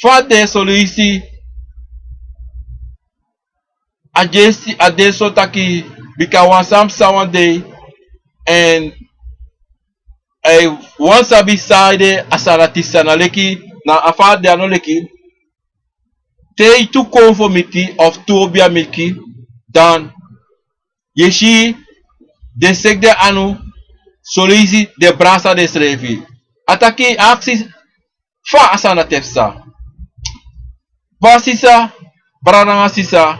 fa a de son leisi, a dyesi a de so taki, bika wan sani psa wan dei, èn a e wani sabi san a de a sani dati, san na leki, na a fa a de, a no leki. Te yu tu konfo miti of tu obia miti, dan yu e si den seki den anu, son leisi den brasa densrefi. A taki, a aksi fa a sani dati e psa. Fa sisa, brada nanga sisa,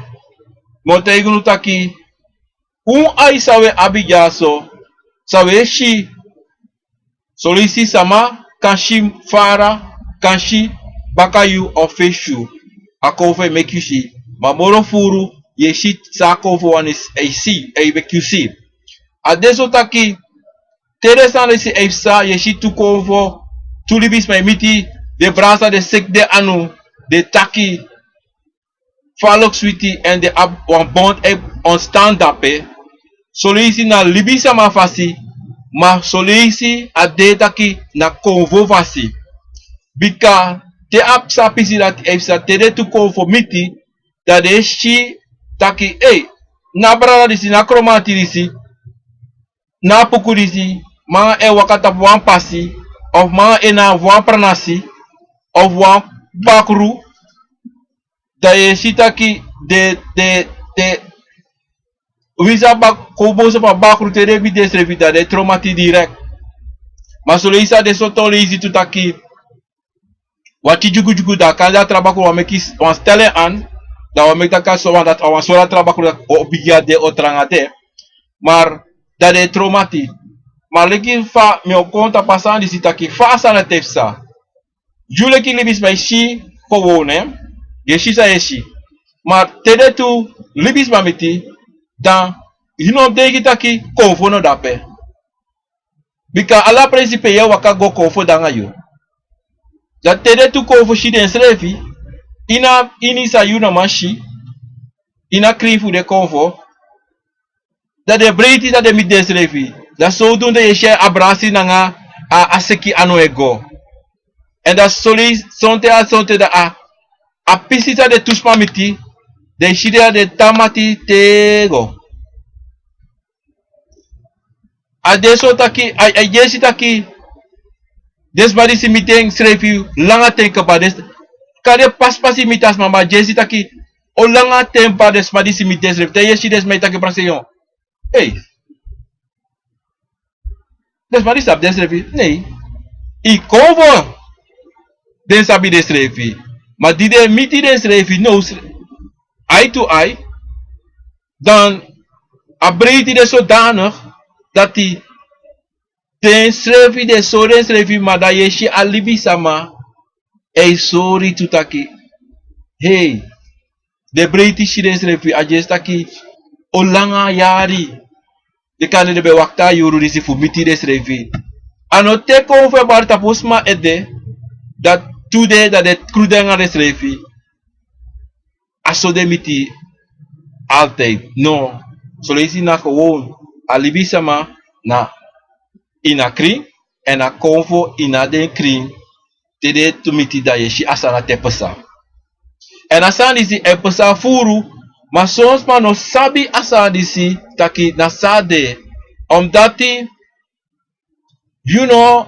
mi o taigi unu taki, un ai san wi e abi dyaso, san wi e si, son leisi sama kan si fara, kan si baka yu of fesi yu. A konfo e meki yu si, ma moro furu yu e si san a konfo wani e si, e meki yu si. A de so taki, te den sani disi e psa, yu e si tu konfo, tu libisma e miti, den brasa den seki den anu, den taki fa a leki switi, èn den abi wan bond e ontstaan dape. Son leisi na libisma fasi, ma son leisi a de taki na konfo fasi. Bika te a psa, pisi dati e psa, te den tu konfo miti, dan den e si taki, ei, na a brada disi, na a kromanti disi, na a puku disi, mi nanga en waka tapu wan pasi, of mi nanga en na wan pranasi, of wan bakru, dan yu e si taki den, den, den, winsi a bak-, kon boso fu a bakru, te den miti densrefi, dan den e tron mati direkt. Ma son leisi a de so tu leisi tu taki, wan tiki dyugudyugu, dan kande a tra bakru wan meki s-, wan stel en an, dan wan meki taki a so wan dati, a wan sori a tra bakru dati o bigin a de, o tranga de. Ma dan den e tron mati. Ma leki fa mi o kon tapu a sani disi taki fa a sani dati e psa. Yu leki libisma e si kowownu, yu e si san yu e si. Ma te den tu libisma miti, dan yu no denki taki konfo no dape. Bika ala presi pe yu e waka go, konfo de nanga yu. Dan te den tu konfo si densrefi, ini a, ini san yu no man si, ini a krin fu den konfo, dan den e breiti, dan den e miti densrefi. Dan sowdunde yu e si a brasi nanga a, a seki anu e go. Èn dan son leisi, sonten a, sonten dan a, a pisi san den tu sma miti, den e si den, den tan mati tego. A de so taki, a, a e si taki, den sma disi miti densrefi langa ten kaba, den s-, kande paspasi miti a sma, ma a e si taki, o langa ten kaba den sma disi miti densrefi. Te yu e si den sma e taki prakseri. Ei. Den sma disi sabi densrefi? Nei. I konfo den sabi densrefi. Ma di den miti densrefi now, eye to eye, dan a breiti de sodanig dati densrefi, den sori densrefi, ma dan yu e si a libisma e sori tu taki, hei, den breiti si densrefi. A e si taki o langa yari, den kande den ben wakti a yuru disi fu miti densrefi. A no teki wan fu e bari tapu sma ede, dan tu de dan den kru de nanga densrefi. A so den miti altijd. No. Son leisi na gewoon a libisma na ini a krin, èn a konfo ini a den krin. Te den tu miti, dan yu e si a sani dati e psa. Èn a sani disi e psa furu, ma son sma no sabi a sani disi taki na so a de. Omdati yu no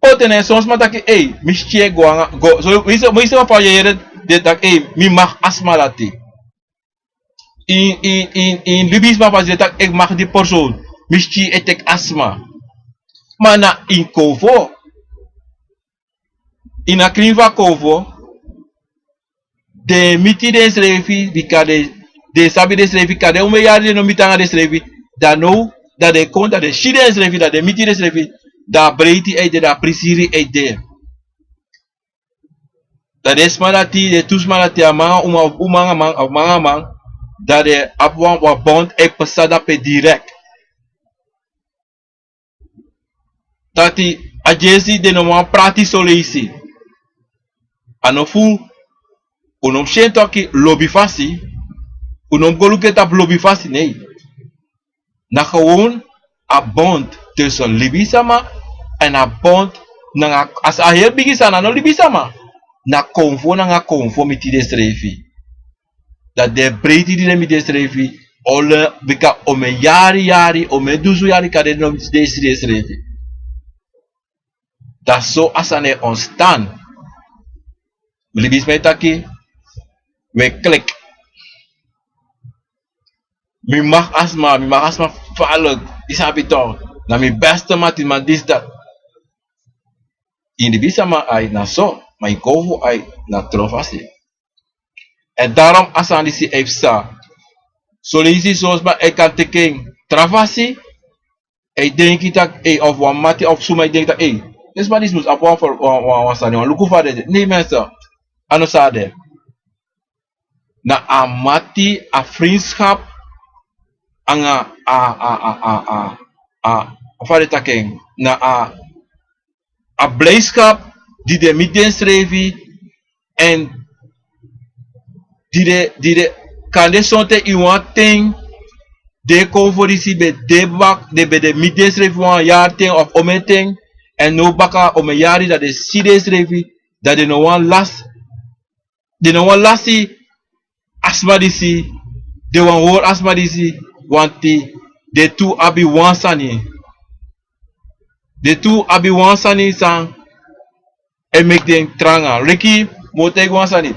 poti en, son sma taki, ei, mi si e go anga, go. So, mi si, mi si wan fa yu e yere den taki, ei, mi mag a sma dati. In, in, in, in libisma fasi den taki, ik mag die persoon. Mi si e teki a sma. Ma na ini konfo, ini a krin fu a konfo, den e miti densrefi bika den, den e sabi densrefi, kande un ben yari den no miti nanga densrefi. Dan now, dan den e kon, dan den e si densrefi, dan den e miti densrefi. Dan a breiti e de, dan a prisiri e de. Dan den sma dati, den tu sma dati, a man nanga uma, uma nanga man, a man nanga man, dan den abi wan, wan bond e psa dape direkt. Dati, a dyesi den no man prati soleisi. A no fu, un no mus si en taki lobi fasi, un no mus go luku en tapu lobi fasi, nei. Na gewoon a bond tussen libisama en a bond nanga, a heri bigi sani, a no libisama. Na konfo nanga konfo miti densrefi. Dan den e breiti di den miti densrefi, ole, bika omeni yari yari, omeni dusun yari kande den no miti densrefi. Dan so a sani e ontstaan. Libisma e taki, we klik. Mi mag a sma, mi mag a sma falek, yu sabi toch, na mi beste mati, ma disi, dati. Ini libisama ai na so, ma ini konfo ai na tra fasi. En daarom a sani disi e psa. Soleisi son sma e kan teki en tra fasi, e denki taki, ei, of wan mati of suma e denki taki, ei, den sma disi mus abi wan, wan, wan, wan sani, wan luku fu a de. Nei, mensen, a no so a de. Na a mati, a vriendschap, anga a, a, a, a, a, a, fa den taki en, na a, a blijdschap di den miti densrefi, en di den, di den, kande sonten ini wan ten, den konfo disi ben de baka, den ben de miti densrefi wan yari ten of omeni ten, en now baka omeni yari, dan den si densrefi, dan den no wani lasi, den no wani lasi a sma disi, den wani hori a sma disi, want den tu abi wan sani. Den tu abi wan sani san e meki den tranga. Leki, mi o taigi wan sani.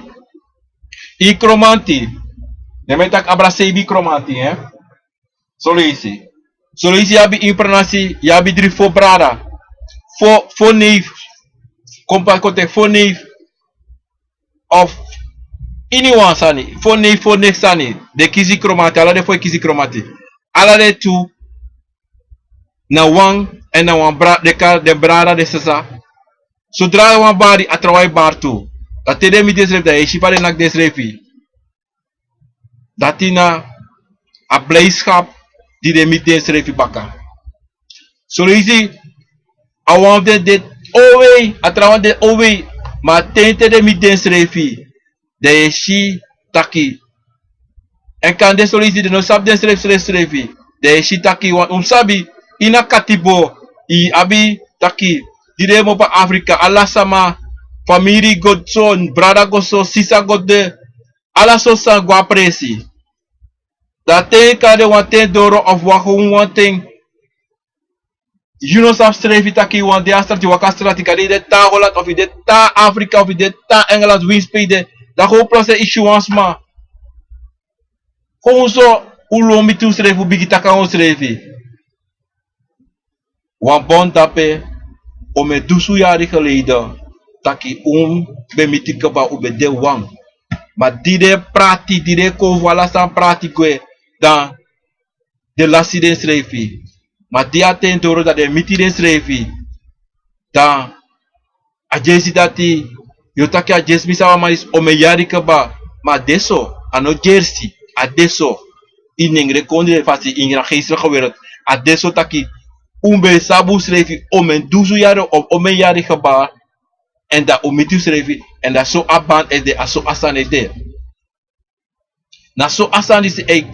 Ini Kromanti, den e taki abra seibin Kromanti, hè? Soleisi. Soleisi yu abi ini Pranasi, yu abi dri fo brada. Fo, fo neef. Kon pasi kon teki fo neef. Of ini wan sani, fo neef, fo neef sani. Den kisi Kromanti, ala den fo e kisi Kromanti. Ala den tu na wan, en na wan bra-, den kari den brada, den sisa. Sodra wan bari, a trawan e bari tu. Dan te den miti densrefi, dan yu e si fa den naki densrefi. Dati na a blijdschap di den miti densrefi baka. Soleisi a wan fu den de owei, a trawan de owei, ma a ten te den miti densrefi, dan yu e si taki. En kande soleisi den no sabi densrefi srefsrefi, dan yu e si taki, want un mus sabi, ini a katibo, yu abi taki, di den e mopo na Afrika, ala sama, famiri go so, brada go so, sisa go de, ala sortu sani go na presi. Dan a ten kan de wan ten doro of wan gewoon wan ten. Yu no sabi srefi taki yu wani de na strati, waka strati, kande yu de tan Holland of yu de tan Afrika of yu de tan Engeland, winsi pe yu de. Dan gewoon plotseling yu si wan sma. Gewoon so, un lon miti unsrefi, un bigin taki nanga unsrefi. Wan bon dape, omeni dusun yari geleden, taki un ben miti kaba, un ben de wan. Ma di den prati, di den kon fu ala sani prati gwe, dan den lasi densrefi. Ma di a ten doro dan den miti densrefi. Dan a gersi dati, yu o taki a gersi, mi sabi a man disi omeni yari kaba, ma a de so, a no gersi, a de so. Ini nengre kondre fasi, ini a geestelijke wereld, a de so taki un ben sabi unsrefi omeni dusun yari of omeni yari kaba, en dan un miti unsrefi, en dan so a band e de, a so a sani e de. Na so a sani disi e,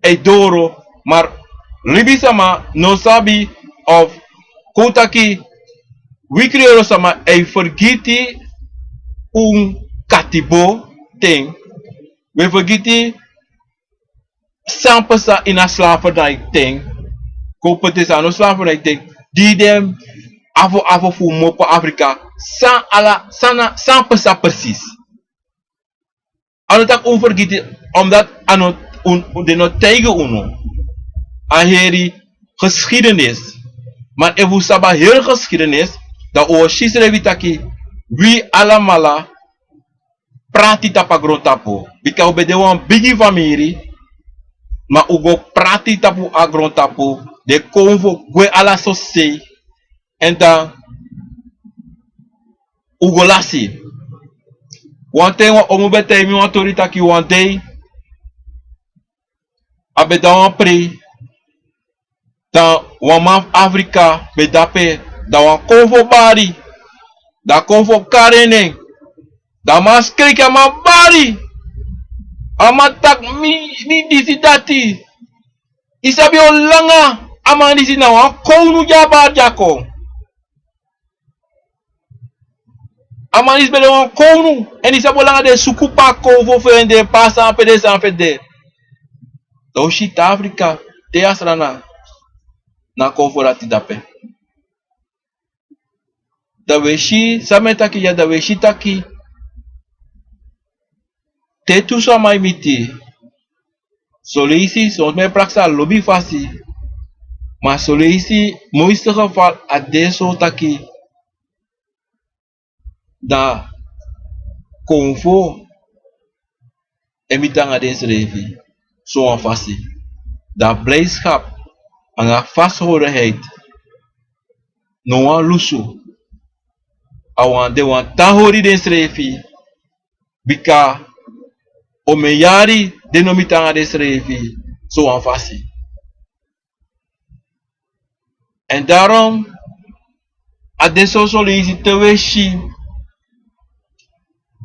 e doro, ma libisama no sabi of kon un taki wi kriolosama e fergiti un katibo ten. Wi e fergiti san pasa ini a slavernij ten. Kon un poti san no slavernij ten. Di den afo afo fu un mopo Afrika, san ala, san na, san pasa precies. A no taki un fergiti, omdat a no, un, den no taigi unu a heri geschiedenis. Ma efu un sabi a heri geschiedenis, dan un o si srefi taki wi alamala prati tapu a grontapu. Bika un ben de wan bigi famiri, ma un go prati tapu a grontapu, den konfo gwe ala sosei, èn dan un go lasi. Wanten wan omu ben taigi mi wan tori taki wan dei a ben de na wan prei, dan wan man fu Afrika ben de ape, dan wan konfo bari, dan konfo kari en nen, dan a man skreki, a man bari, a man taki mi, mi disi dati. Yu sabi on langa a man disi na wan kownu di a bari di a kon. A man disi ben de wan kownu, èn yu sabi on langa den suku pe a kownu fu en de, pe a sani fu en de, sani fu en de. Dan un si te Afrika, te Asrana, na a kownu fu dati de ape. Dan un e si, san mi e taki ya, dan un e si taki te tu sama e miti, son leisi son sma e prakseri a lobi fasi, ma son leisi, meeste geval, a de so taki dan konfo e miti nanga densrefi sowan fasi. Dan blijdschap nanga vasthoudendheid no wani lusu. A wani de wan tan hori densrefi, bika omen yari den no miti nanga densrefi sowan fasi. Èn daarom a de soso leisi te un e si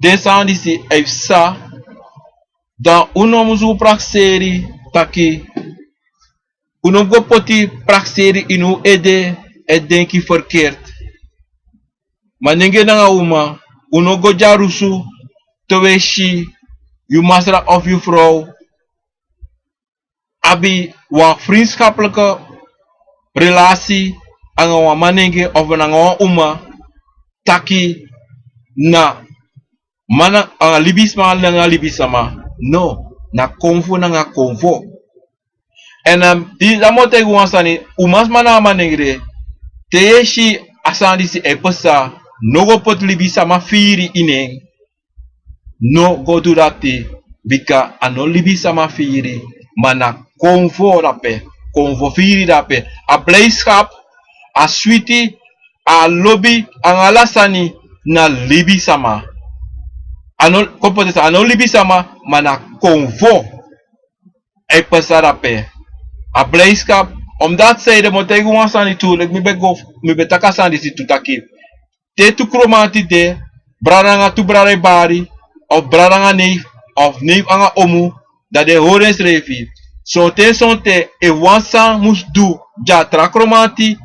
den sani disi e psa, dan un no musu prakseri taki, un no go poti prakseri ini un ede e denki verkeerd. Manenge nanga uma, un no go dyarusu te un e si yu masra of yu frow abi wan vriendschappelijke relasi nanga wan manenge of nanga wan uma, taki na man nanga libisma nanga libisama. No, na konfo nanga konfo. Èn dan mi o taigi wan sani, umasma nanga manengre, te yu e si a sani disi e psa, no go poti libisama firi ini en. No go du dati, bika a no libisama firi, ma na konfo dape, konfo firi dape. A blijdschap, a switi, a lobi, nanga ala sani na libisama. A no, kon poti san, a no libisama, ma na konfo e psa dape. A blijdschap, omdat zij de, mi o taigi wan sani tu, leki mi ben go, mi ben taki a sani disi tu taki te tu kromanti de, brada nanga tu brada e bari, of brada nanga neef, of neef nanga omu, dan den hori densrefi. Sonten, sonten, efu wan sani mus du gi a tra kromanti,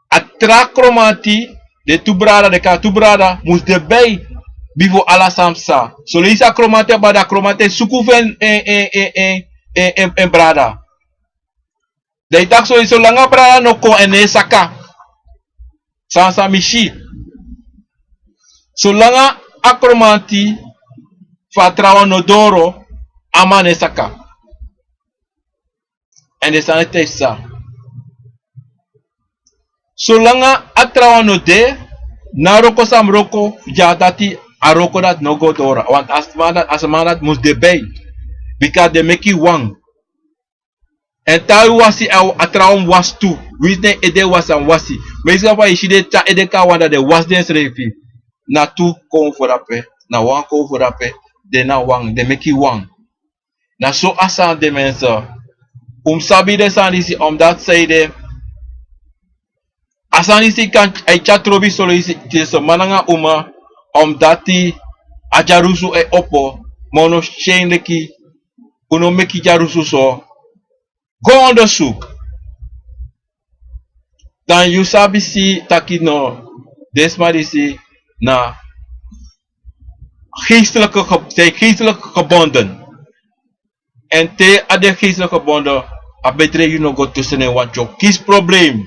a tra kromanti, den tu brada, den kon tu brada, mus de bij, bifo ala sani psa. Son leisi a kromanti e bari, a kromanti e suku fu en, en, en, en brada. Dan yu taki so, solanga brada no kon, en no e saka. San san mi si. Solanga a kromanti fu a trawan no doro, a man no e saka. Èn den sani e psa. Solanga a trawan no de, na wroko san mus wroko, fu dya dati, a wroko dati no go doro. Want a sma dati, a sma dati mus de bij. Bika den meki wan. Èn te a wasi, a, a trawan mus wasi tu. Winsi na en ede wasi, a mus wasi. Ma yu sabi fa yu si den tan ede kon na wan, dan den wasi densrefi. Na tu konfo dape, na wan konfo dape, den na wan, den meki wan. Na so a sani de, mensen. Un mus sabi den sani disi, omdat zij de, a sani disi kan, a e tyari trobi son leisi, te son man nanga uma, omdat a dyarusu e opo, ma un no si en leki, un no meki dyarusu so. Go onderzoek. Dan yu sabi si taki no, den sma disi na geestelijke ge-, zijn geestelijk gebonden. Èn te a de geestelijk gebonden, a betre yu no go tussen en, want yu o kisi probleem.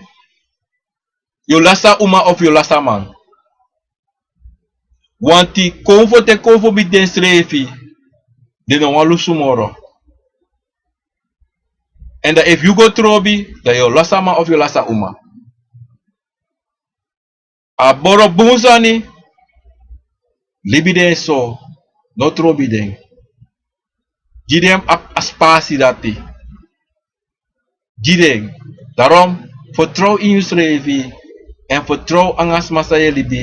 Yu o lasi a uma of yu o lasi a man. Want konfo, te konfo miti densrefi, den no wani lusu moro. Èn dan efu yu go trobi, dan yu o lasi a man of yu o lasi a uma. A boro bun sani. Libi den so, no trobi den. Gi den a, a spasi dati. Gi den. Daarom, vertrouw in yusrefi. Èn vertrouw nanga sma san yu e libi.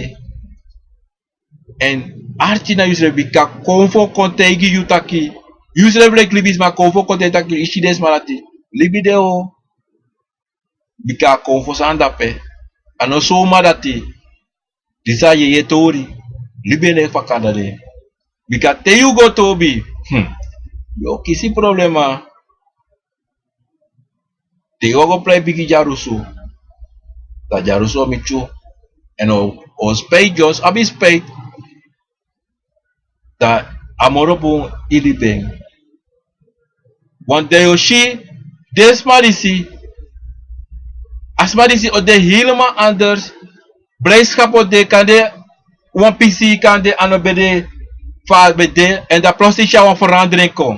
Èn arki na yusrefi, bika Konfo kon taigi yu taki, yusrefi leki libisma, Konfo kon taigi taki, yu si den sma dati. Libi den o. Bika a Konfo sani de ape. A no so uma dati. Disi a yeye tori. Libi en leki fa kanda de. Bika te yu go tobi, hmm, yu o kisi problema. Te yu o go prei bigi dyarusu, dan dyarusu o miti yu. Èn o, o spijt, yu o abi spijt. Dan a moro bun yu libi en. Want dan yu o si den sma disi, a sma disi o de helemaal anders. Blijdschap o de, kande wan pisi, kande a no ben de fa a ben de, èn dan plots yu si a wan verandering kon.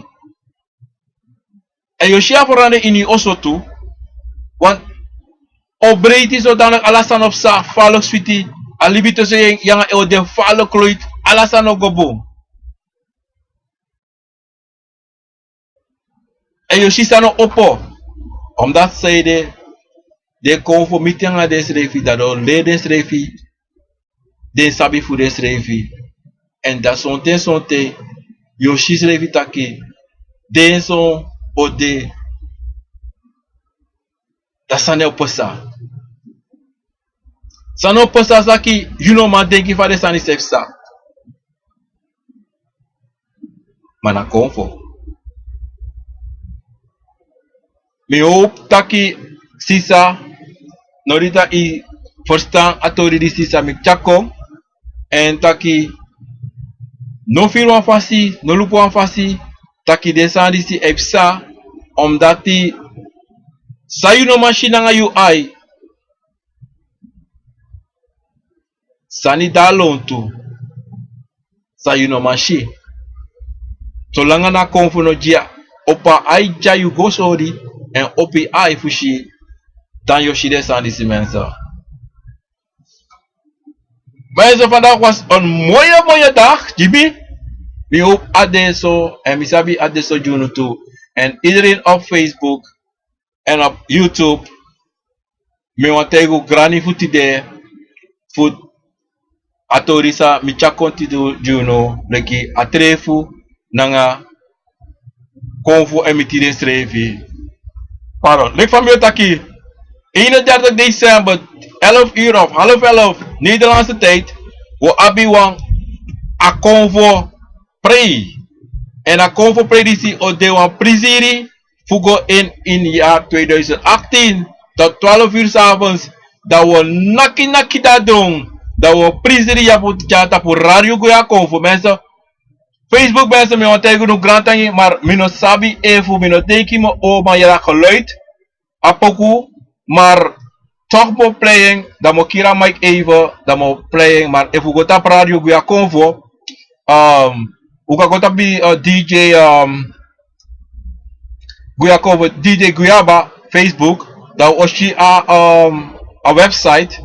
Èn yu o si a verandering ini yu oso tu. Want o breiti zodanig, ala sani o psa, fa a leki switi, a libi tussen yu nanga en o de, fa a leki kloit, ala sani o go bun. Èn yu o si san no opo. Omdat sanede den Konfo miti nanga densrefi, dan den o leri densrefi den sabi fu densrefi. Èn dan sonten sonten yu o si srefi taki den so o de, dan sani o pasa. San no pasa, saki yu no man denki fa den sani sa e psa. Ma na Konfo. Mi howpu taki sisa, no dati, yu ferstan a tori di sisa meki kon. Èn taki no firi wan fasi, no luku wan fasi, taki den sani disi e psa, omdati san yu no man si nanga yu ai, sani de a lontu san yu no man si. Solanga na Konfo no gi yu, opo a ai, tyari yu go sori, èn opo yu ai fu si, dan yu o si den sani disi, mensen. Mensen, vandaag was een mooie, mooie dag, Jimmy. Mi howpu a de so, èn mi sabi a de so gi unu tu. En iedereen op Facebook en op YouTube, mi wani taigi un grani fu tide, fu a tori san mi tyari kon tide gi unu, leki a trefu nanga Konfo èn mi tide srefi. Pardon, leki fa mi o taki, eenendertig december, elf uur of half elf, Nederlandse tijd, wi o abi wan a Konfo prei. Èn a Konfo prei disi o de wan prisiri fu go in, in jaar tweeduizend achttien tot twaalf uur 's avonds. Dan wi o naki naki dati don. Dan wi o prisiri ya fu tyari tapu Radio Guya Konfo, mensen. Facebook, mensen, mi wani taigi unu grantangi, maar mi no sabi efu mi no denki mi o man yere a geluid a poku, maar toch mi o play en, dan mi o kiri a mic even, dan mi o play en, maar efu un go tapu Radio Guya Konfo, um, un kan go tapu, eh, D J, um, Guya Konfo, D J Guyaba, Facebook, dan un o si a, um, a website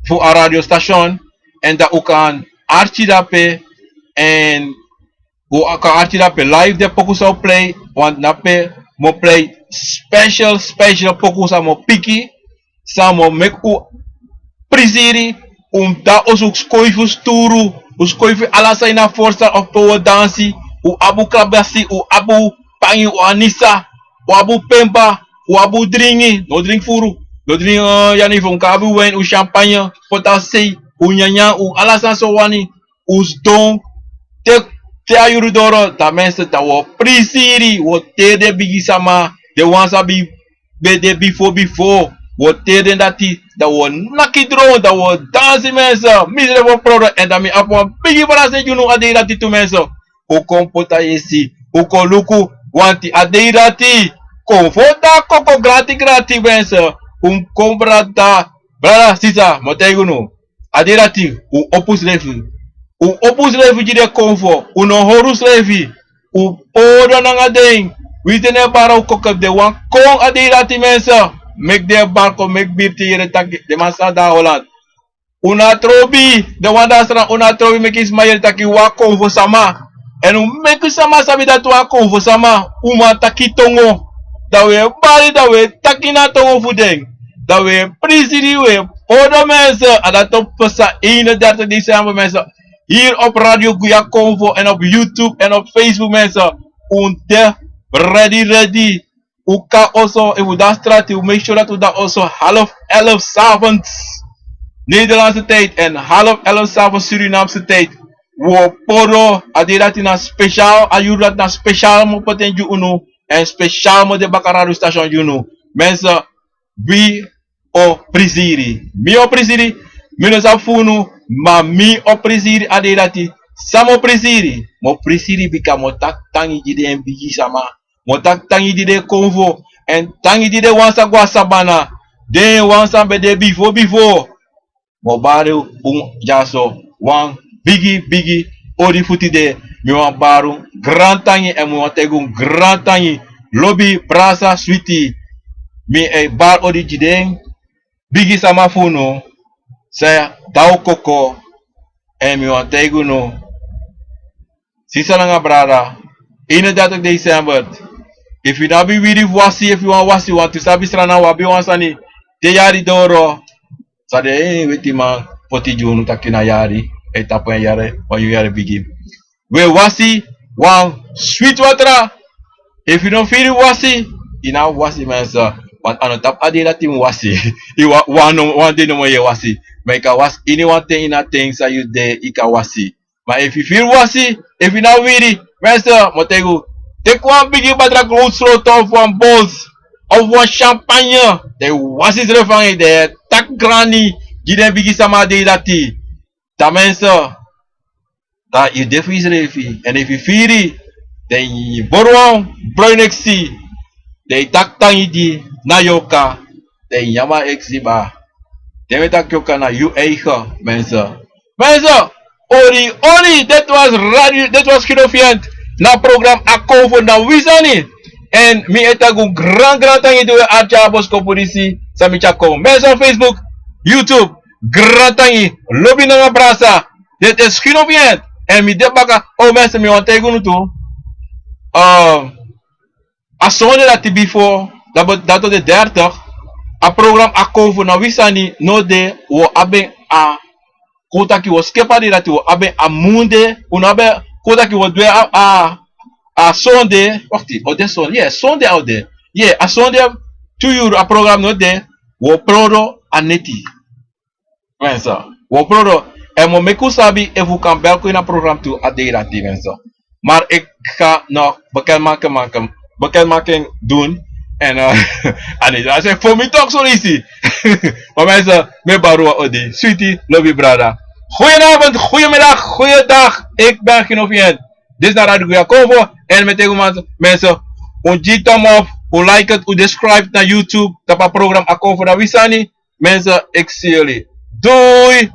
fu a radiostation, èn dan un kan arki drape, èn un kan arki drape live den poku san un play, want na pe mi o play special, special poku san mi o piki, san mi o meki un prisiri, un de na oso, un skoifi un sturu, un skoifi ala san ini a voorstel of pe un o dansi, un abi un krabasi, un abi un pangi, un anisa, un abi un pemba, un abi un dringi, no dringi furu, no dringi, eh, yani fu, un kan abi un wine, un champagne, poti a sei, un nyanyan, un ala san san un wani, un sidon, te, te a yuru doro, dan mensen, dan wi o prisiri, wi o teri den bigisma, den wan san ben de bifo bifo, wi o teri den dati, dan wi o naki dron, dan wi o dansi, mensen, mi srefi o prodro, èn dan mi abi wan bigi verrassing gi unu a dei dati tu, mensen. Un kon poti a yesi, un kon luku, want a dei dati, Konfo de a koko grati grati, mensen. Un kon brada, brada, sisa, mi o taigi unu. A dei dati, un opo unsrefi. Un opo unsrefi gi den Konfo, un no hori unsrefi. Un puru nanga den. Wi tene bara un kokopu, den wan kon a dei dati, mensen. Meki den bari kon, meki birti yere taki den man sa de na Holland. Un no abi trobi, den wan di a sran, un no abi trobi meki sma yere taki un a konfo sama. Èn un meki sama sabi dati un a konfo sama, un man taki tongo. Dan un e bari, dan un e taki na a tongo fu den. Dan un e prisiri, un e poro, mensen. A dati o pasa eenendertig december, mensen. Hier op Radio Guya Konfo en op YouTube en op Facebook, mensen. Un de ready, ready. Un kon oso, efu un de na strati, un make sure dati un de na oso half elf 's avonds. Nederlandse tijd en half elf 's avonds Surinaamse tijd. Un o poro, a dei dati na speciaal, a yuru dati na speciaal mi o poti en gi unu. Èn speciaal mi o de baka radiostation gi unu. Mensen, wi o prisiri. Mi o prisiri, mi no sabi fu unu, ma mi o prisiri a dei dati. San mi o prisiri? Mi o prisiri bika mi o taki tangi gi den bigi sama. Mi o taki tangi gi den konfo, èn tangi gi den wan san go na sabana. Den wan san ben de bifo bifo. Mi o bari un dyaso wan bigi bigi odi fu tide. Mi wani bari un grantangi èn mi wani taigi un grantangi. Lobi, brasa, switi. Mi e bari odi gi den bigi sama fu unu, san de na un koko. Èn mi wani taigi unu, sisa nanga brada, eenendertig december. Efu yu no abi wiri fu wasi, efu yu wani wasi, want yu sabi Sranan, un abi wan sani, te yari doro, san den wetiman poti gi unu taki na yari e tapu, en yari, wan nyun yari bigin. Un e wasi wan switi watra. Efu yu no firi wasi, yu no abi wasi, mensen. Want a no tapu a dei dati yu mus wasi. Yu wan, wan no, wan dei nomo yu e wasi. Ma yu kan wasi iniwan ten ini a ten san yu de, yu kan wasi. Ma efu yu firi wasi, efu yu no abi wiri, mensen, mi o taigi unu, teki wan bigi batra, growtu sloto of wan bols of wan champagne. Dan yu wasi yusrefi nanga en, dan yu e taki grani gi den bigi sama a dei dati. Dan mensen, dan yu de fu yusrefi. Èn efu yu firi, dan yu bori wan bruin eksi, dan yu taki tangi gi na yu oka, dan yu nyan a eksi kba. Te mi e taki oka, na yu eigen, mensen. Mensen, ori, ori, dit was radio, dit was Ginofiënt. Na program Akonfo na wi sani. Èn mi e taki un gran, gran tangi gi wi, arki a boskopu disi san mi tyari kon. Mensen, Facebook, YouTube, gran tangi, lobi nanga brasa. Dit is Ginofiënt. Èn mi de baka, o mensen, mi wani taigi unu tu. Ehm, a sonde dati bifo, dati, dati o de dertig, a program Akonfo na wi sani no de, un o abi en a, kon taki un o skipi a dei dati, un o abi en a munde, un no abi en, kon taki un o du en a, a, a sonde, wakti, o de sonde, ye, sonde a o de. Ye, a sonde, tu yuru a program no de, un o poro a neti. Mensen, un o poro. Èn mi o meki un sabi efu un kan bel kon ini a program tu a dei dati, mensen. Maar ik ga nog bekendmaken, maken, bekendmaking doen. En, eh, a no, dat is voor mij toch zo easy. Maar mensen, mi e bari un odi. Switi, lobi brada. Goedenavond, goedemiddag, goeiedag. Ik ben Ginofiënt. Dit is na Radio Guya Konfo. Èn mi e taigi un, mensen, un gi thumbs up, un like het, un subscribe na YouTube. Tapu a program Akonfo na wi sani. Mensen, ik zie jullie. Doei!